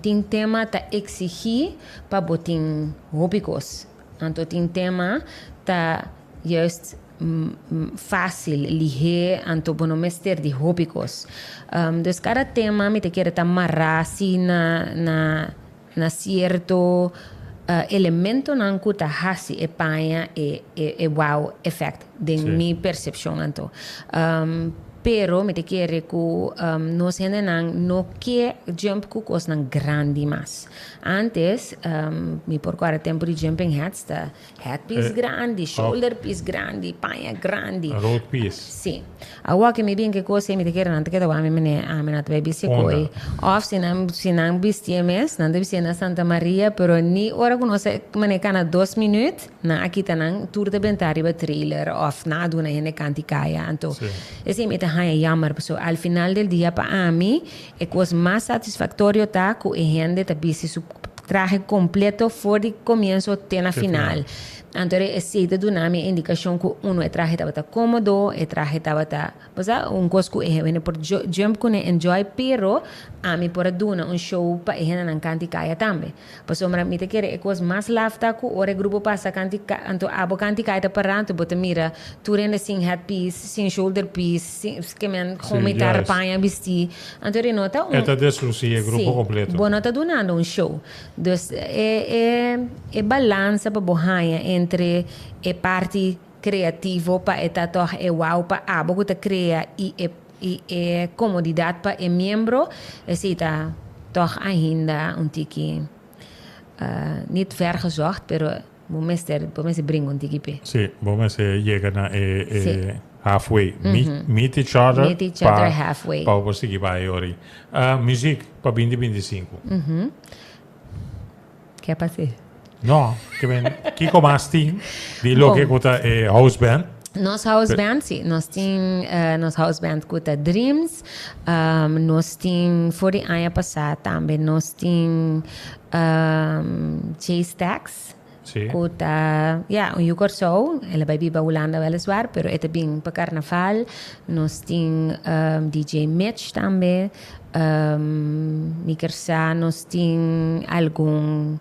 Tin tema ta eksigí pa bo tin hopi kos. Anto tin tema ta juist fásil, lihé, anto bo no mester di hopi kos. Dus kada tema mi ta kere ta mará si na na. Na sierto elementonan ku ta hasi e paña e e wow effect den mi persepshon anto. Pero mi ta kere ku nos hendenan no ke jump ku kosnan grandi mas. Antes mi por kòrda tempu di jumping hats ta Headpiece grandi, shoulder piece grandi, paña grandi. Road piece. Sí. Awor ke mi bin ke kos ei mi ta kere nan ta keda wak mi mene ami no ta bai bisti Onda. koi. Of si nan si nan bistié mes, nan ta bistié na Santa Maria, pero ni ora ku nos a mane kana dos minuut, nan a kita nan tur ta bentá riba trailer of nan a duna hende kanti kaya. Anto Sí. esei mi ta haña jammer pasobra al final del dia pa ami e kos mas satisfaktorio ta ku e hende ta bisti su Trahe completo for di comienzo te na final. Anto esei ta duna mi e indikashon ku uno e trahe tabata kómodo, e trahe tabata, bo sa, un kos ku e hende por jump kuné, enjoy, pero ami por a duna un show pa e hendenan kant'i kaya tambe. Pasobra mi ta kere e kos mas laf ta ku ora e grupo pasa kant'i anto abo kant'i kaya ta pará anto bo ta mira tur hende sin headpiece, sin shoulder piece, sin ke men kon mitar paña bistí. Anto ri no ta un. E ta deslusí e grupo kompleto. Sí, bo no ta dunando un show. Dus e e e balansa pa bo haña entre e parti kreativo pa e ta tòg e wow pa abo ku ta krea i e i e komodidat pa e miembro, esei ta tòg ainda un tiki nit vergezocht pero bo mester bo mester bringa un tiki p'e. Sí, bo mester yega na e e halfway. Meet meet each other Meet each other halfway. Pa bo por sigui bai ori. Muziek pa binti binti sinku. Ke a pas'é? No, ke men kiko mas tin di loke ku ta e house band? Nos house band, si. Nos tin nos house band ku ta Dreams. Nos tin for di aña pasá tambe nos tin Jay Stacks. Sí. Ku ta, ya, un yu Kòrsou. El a bai biba Hulanda wèliswaar, pero e ta bin pa karnaval. Nos tin DJ Mitch tambe. Mi ker sa nos tin algun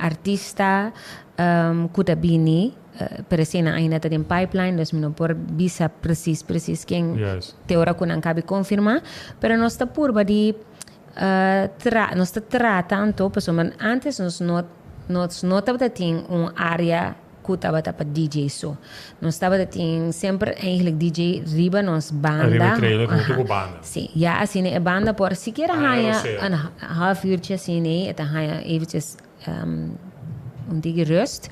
artista ku ta bini, pero eseinan ainda ta den pipeline, dus mi no por bisa presis presis ken te ora ku nan kabi konfirmá. Pero nos ta purba di tra nos ta trata anto pasobra antes nos no nos no tabata tin un área ku tabata pa DJ so. Nos tabata tin semper eigenlijk DJ riba nos banda. Riba e trailer huntu ku banda. Si, ya asina e banda por sikiera Haña haña rosea. un half uurtje asina e ta haña eventjes un tiki rust.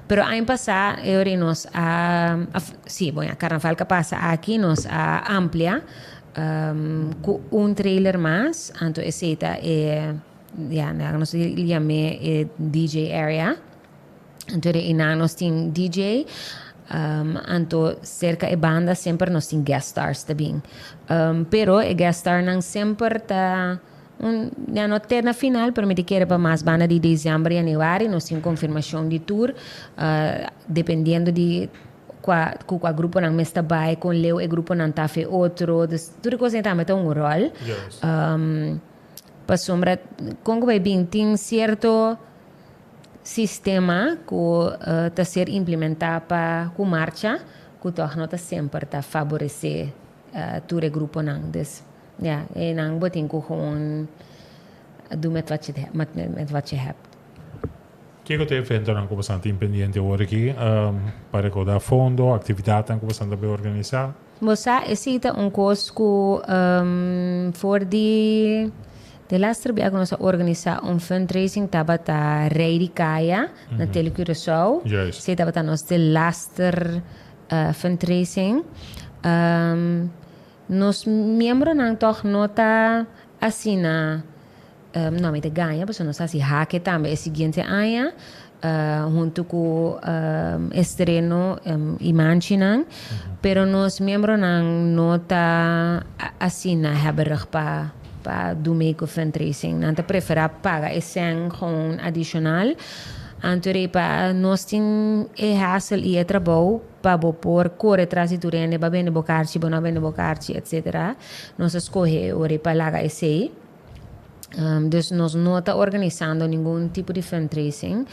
Pero aña pasá e ora nos a, si, bon ya karnaval ku a pasa aki nos a amplia ku un trailer mas, anto esei ta e, ya nos a yam'é e DJ area. Anto de einan nos tin DJ, anto serka e banda semper nos tin guest stars ta bin. Pero e guest starnan semper ta un, ya no te na final, pero mi ta kere pa mas banda di december, januari nos tin confirmacion di tur, dependiendo di kua ku kua gruponan mes ta bai, kon leu e gruponan ta fe otro, dus tur e kos ei tambe ta un rol. Pasobra kon ku bai bin tin cierto. Sistema ku ta ser implementá pa ku marcha ku tòg no ta semper ta faboresé tur e gruponan. Dus ya, einan bo tin ku gewoon do met wat je met wat je hebt. Kiko ta e eventonan ku bosan tin pendiente awor aki pa rekoudá fondo, aktividatnan ku bosan ta bay organisá? Bo sa, esei ta un kos ku for di de laster bia ku nos a organisá un fundraising tabata Rei di Kaya na Tele Curaçao. Esei tabata nos de laster fundraising. Nos miembronan tòg no ta asina No, mi ta gaña pasobra nos a hasi hake tambe e siguiente aña huntu ku estreno i manchinan, pero nos miembronan no ta asina hebberig pa pa do mee ku fundraising. Nan ta preferá paga e sèn gewoon adishonal. Anto rei pa nos tin e hassle i e trabou pa bo por kore tras di tur hende, bo a bende bo karchi, bo no a bende bo karchi, etcetera. Nos a skohe e ora pa laga esei. Dus nos no ta organisando ningun tipo di fundraising.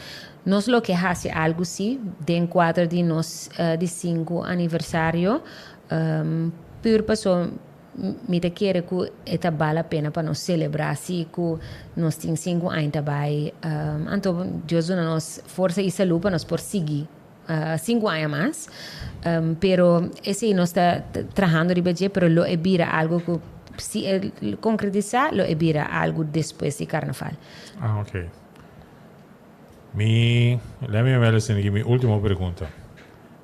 Nos lo ke hasi algu si den kuadro di nos di sinku aniversario. Pur paso mi ta kere ku e ta bal la pena pa nos selebrá si ku nos tin sinku aña ta bai. Anto Dios duna nos forsa i salú pa nos por sigui sinku aña mas. Pero esei nos ta trahando riba dje, pero lo e bira algu ku si e konkretisá lo e bira algu despues di karnaval. Ah, ok. Mi, let me wel eens mi último pregunta.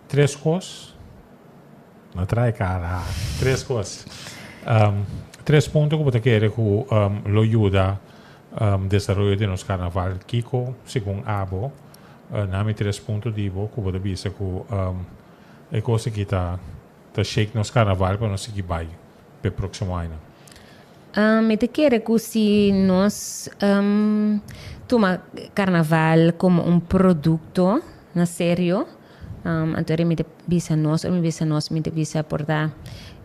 Tres kos, no trae kara, tres kos. Tres punto ku bo ta kere ku lo yuda desaroyo di nos karnaval. Kiko, segun abo, Na mi tres punto di bo ku bo ta bisa ku e kos aki ta ta shake nos karnaval pa nos sigui bai p'e próksimo añanan. Mi ta kere ku si nos tuma karnaval komo un produkto. na serio. Anto mi ta bisa nos, ora mi bisa nos mi ta bisa por ta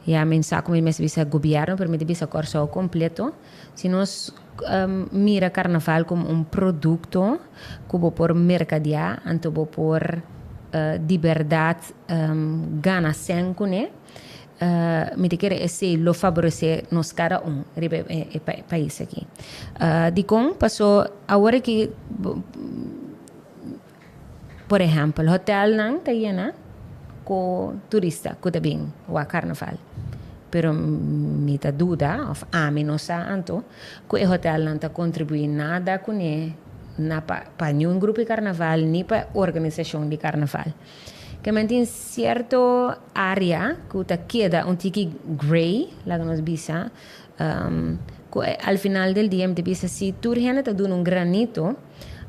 ya mi sa ku mi mester bisa gobièrnu pero mi ta bisa Kòrsou kompleto. Si nos mira karnaval komo un produkto ku bo por merkadiá anto bo por di bèrdat gana sèn kuné, mi ta kere esei lo faboresé nos kada un riba e pais aki. Dikon? Paso awor aki. Por ehèmpel, hotèlnan ta yena ku turista ku ta bin wak karnaval. Pero mi ta duda, òf ami no sa anto, ku e hotèlnan ta kontribuí nada kuné na pa pa niun grupo di karnaval ni pa organisashon di karnaval. Ke men tin sierto área ku ta keda un tiki grey, laga nos bisa, ku al final del dia mi ta bisa si tur hende ta duna un granito,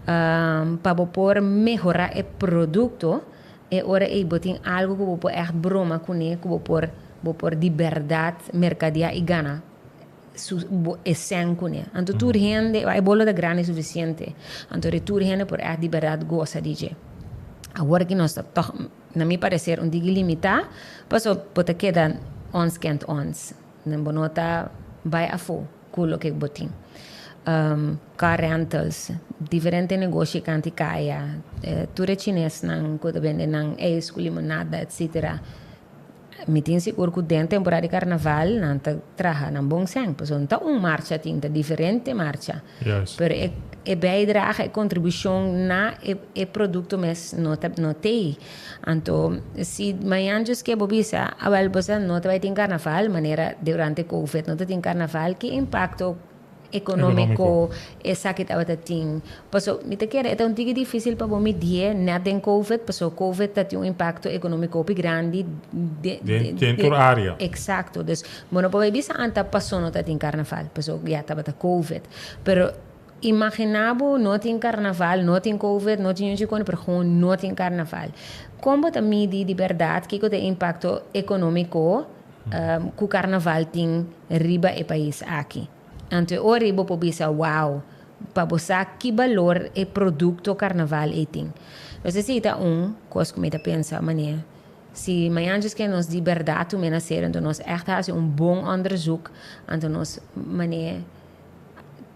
Pa bo por mehorá e produkto, e ora ei bo tin algu ku bo por ègt broma kuné, ku bo por bo por di bèrdat merkadiá i gana su bo e sèn kuné. Anto tur hende, e bolo ta grandi sufisiente, anto di tur hende por ègt di bèrdat gosa di dje. Awor ki nos ta tòg, na mi pareser, un tiki limitá, paso bo ta keda ons kent ons. Bo no ta bai afó ku loke bo tin. Car rentals, diferente negoshi kanti kaya, tur e chinesnan ku ta bende nan ijs ku limonada etcetera. Mi tin sigur ku den temporada di karnaval nan ta traha nan bon sèn, pasobra no ta un marcha tin, ta diferente marcha. Pero e e bijdrage, e kontribushon na e e produkto mes no ta no t'ei. Anto si mañan djis ke bo bisa, awel bo sa no ta bai tin karnaval manera durante covid no ta tin karnaval, ki impakto ekonómiko esaki tabata tin? Paso mi ta kere e ta un tiki difísil pa bo midié nèt den covid, paso covid ta tin un impakto ekonómiko hopi grandi den den tur área. Eksakto, dus bo no por bai bisa anta paso no ta tin karnaval, paso ya tabata covid. Pero Imagina bo no tin carnaval, no tin covid, no tin yunchi coni, pero gewoon no tin carnaval. Con bo ta midi di berdad kico ta e impacto economico cu carnaval tin riba e pais aki? Anto e ora ei bo por bisa, wow, pa bo sa ki balor e producto carnaval ei tin. Nos esei ta un cos cu mi ta pensa, mane si mañan djis ke nos di berdad tu mena ser, anto nos echt haci un bon onderzoek, anto nos mane.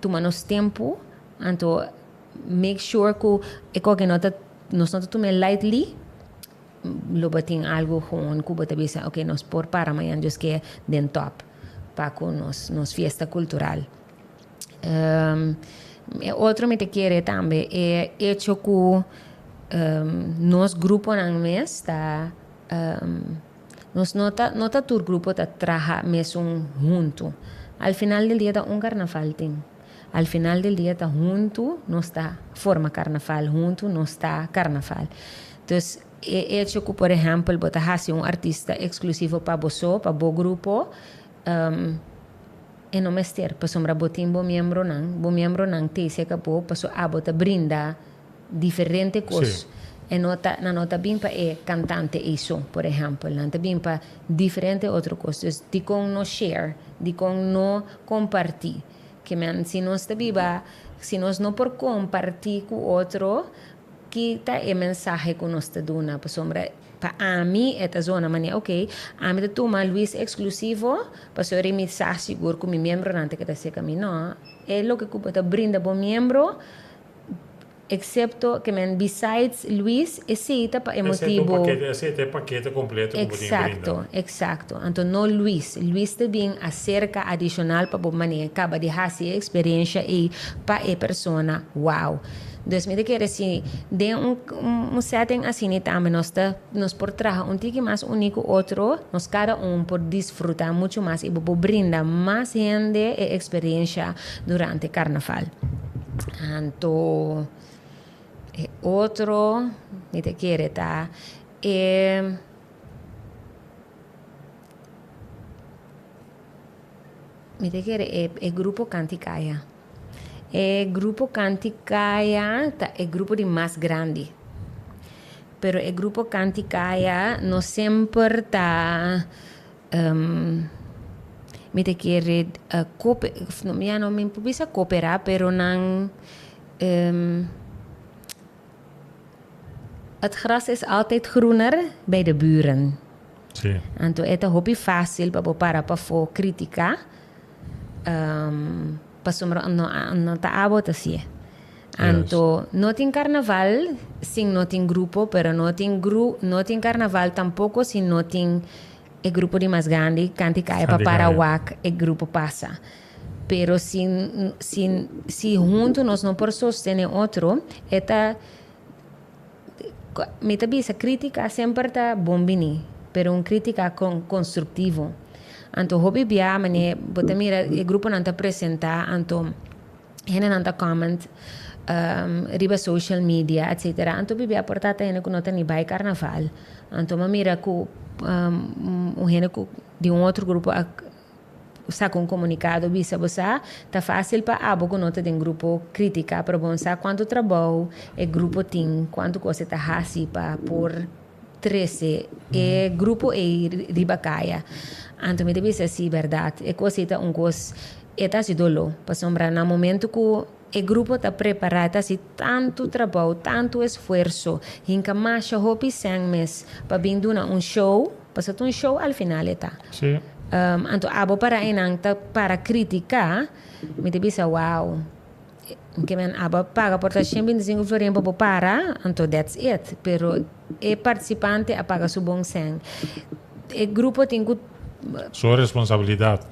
Tuma nos tempu, anto make sure ku e koke no ta, nos no ta tum'é lightly, lo bo tin algu gewoon ku bo ta bisa ok nos por para mañan Dios ke den top pa ku nos nos fiesta kultural. E otro mi ta kere tambe e echo ku nos gruponan mes ta Nos no ta no ta tur grupo ta traha mesun huntu. Al final del dia ta un karnaval tin. Al final del dia ta huntu nos ta forma karnaval, huntu nos ta karnaval. Dus e echo ku por ehèmpel bo ta hasi un artista eksklusivo pa bo so, pa bo grupo, e no mester pasobra bo tin bo miembronan, bo miembronan t'ei serka bo paso abo ta brinda diferente kos. E no ta, nan no ta bin pa e kantante ei so, por ehèmpel. Nan ta bin pa diferente otro kos. Dus dikon no share? Dikon no kompartí? Ke men si nos ta biba, si nos no por kompartí ku otro, ki ta e mensahe ku nos ta duna? Pasobra pa ami e ta zona manera, oke, ami ta tuma Luis eksklusivo pasobra mi sa sigur ku mi miembronan ta keda serka mi. No, e loke ku bo ta brinda bo miembro, Excepto ke men besides Luis esey ta pa e motibo. Esey ta e pakete completo ku bo tin brinda. Exacto, exacto. Anto no Luis. Luis ta bin acerca adicional pa bo manera caba di haci e experiencia ey pa e persona wow. Dus mi ta kere si den un un setting asina tambe nos ta nos por traha un tiki mas uni cu otro, nos cada un por disfruta mucho mas y bo por brinda mas hende e experiencia durante carnaval. Anto e otro mi ta kere ta e mi ta kere e e grupo Kantikaya. E grupo Kantikaya ta e grupo di mas grandi. Pero e grupo Kantikaya no semper ta Mi ta kere kope ya no mi por bisa koperá pero nan. Het gras is altijd groener bij de buren. Sí. Anto e ta hopi fácil pa bo para pafó kritiká, pasobra no no ta abo ta hasié. Anto no tin karnaval sin no tin grupo, pero no tin gru no tin karnaval tampoko si no tin e grupo di mas grandi kanti kaya pa para wak e grupo pasa. Pero si si si huntu nos no por sostené otro e ta Mi ta bisa critica semper ta bon bini, pero un critica con constructivo. Anto hopi bia mane bo ta mira e gruponan ta presenta anto hendenan ta comment riba social media etcetera anto hopi bia por ta ta hende cu no ta ni bay carnaval. Anto mi a mira cu un hende cu di un otro grupo a Saka un komunikado bisa bo sa ta fásil pa abo ku no ta den grupo kritiká pero bon sa kuantu trabou e grupo tin kuantu kos e ta hasi pa por trese e grupo ei riba kaya. Anto mi ta bisa si bèrdat e kos ei ta un kos e ta hasi doló pasobra na momentu ku e grupo ta prepará e ta hasi tantu trabou tantu esfuerso hinka masha hopi sèn mes pa bin duna un show pasobra ta un show al final e ta. Anto abo para einan ta para critica, mi ta bisa wow, ke men abo a paga por ta 125 florin pa bo para, anto that's it. Pero e participante a paga su bon cen. E grupo tin cu. Su responsabilidad.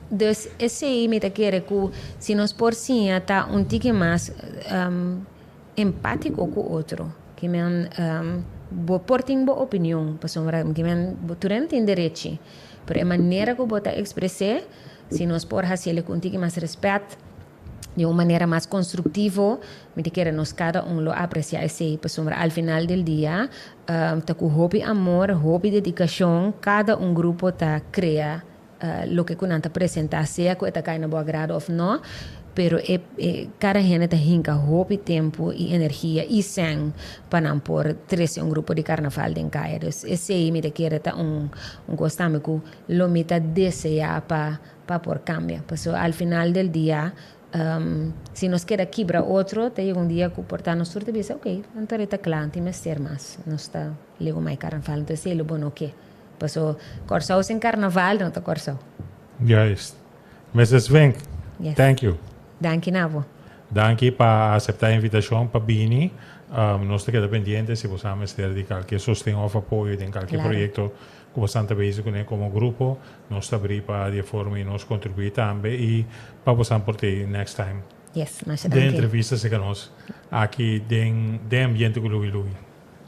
Dus esey mi ta kere cu si nos por siña ta un tiki mas empático cu otro. Ke men bo por tin bo opinion, pasobra ke men bo tur hende tin derechi, pero e manera ku bo ta ekspres'é, si nos por hasiel ku un tiki mas rèspèt, di un manera mas konstruktivo, mi ta kere nos kada un lo apresiá esei, pasobra al final del dia ta ku hopi amor, hopi dedikashon kada un grupo ta krea Loke ku nan ta presentá, sea ku e ta kai na bo agrado òf nò, pero e e kada hende ta hinka hopi tempu i energia i sèn pa nan por trese un grupo di karnaval den kaya. Dus esei mi ta kere ta un un kos tambe ku lo mi ta deseá pa pa por kambia. Pasobra al final del dia si nos keda kibra otro ta yega un dia ku por ta nos tur ta bisa okey anto ta kla, no tin mester mas, nos ta legu mai karnaval, entonces esei lo bo no ke. Paso Kòrsou sin karnaval no ta Kòrsou. Juist. Mrs. Vink, Yes. thank you. Danki na bo. Danki pa aseptá e invitashon pa bini. Nos ta keda pendiente si boso a mester di kalke sosten òf apoyo den kalke Claro. proyekto ku boso ta bezig kuné komo grupo. Nos ta abrí pa di e forma i nos kontribuí tambe i pa boso por tei next time Yes, masha den danki. entrevista serka nos aki den den ambiente ku Louie Louie.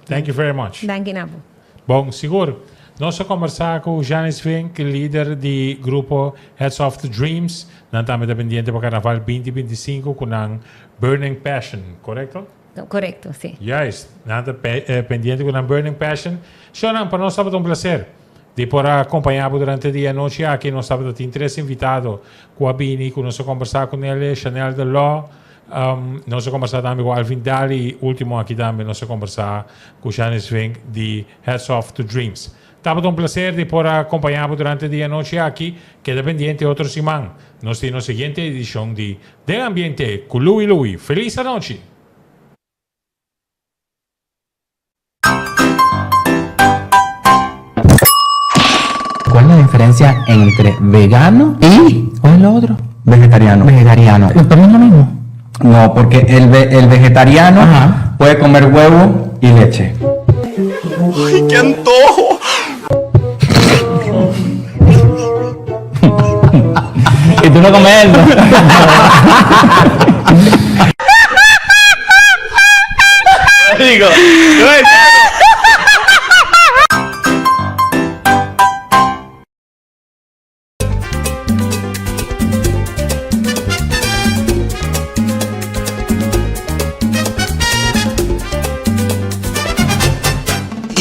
Thank you very much. Danki na bo. Bon, sigur. Nos a kombersá ku Janice Vink, lider di grupo Hats Off to Dreams. Nan tambe ta pendiente pa Karnaval 2025 ku nan Burning Passion, korekto? Korekto, si. Juist. Nan ta pendiente ku nan Burning Passion. Shownan, pa nos tabata un plaser di por a kompañá bo durante di e anochi aki. Nos tabata tin tres invitado ku a bini ku nos a kombersá ku nel, Chanel de Law, Nos a kombersá tambe ku Alvin Daly i último aki tambe nos a kombersá ku Janice Vink di Hats Off to Dreams. Tabata un plaser di por a kompañá bo durante di e anochi aki. Keda pendiente otro siman. Nos tin nos siguiente edishon di Den Ambiente ku Louie Louie. Felis anochi! ¿Cuál es la diferencia entre vegano y ¿cuál es lo otro? Vegetariano. Vegetariano. ¿Pero es lo mismo? No, porque el, el vegetariano puede comer huevo y leche. ¡Ay, qué antojo! y tú no comes eso. Digo,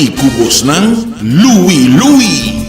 I ku bosnan Louie Louie.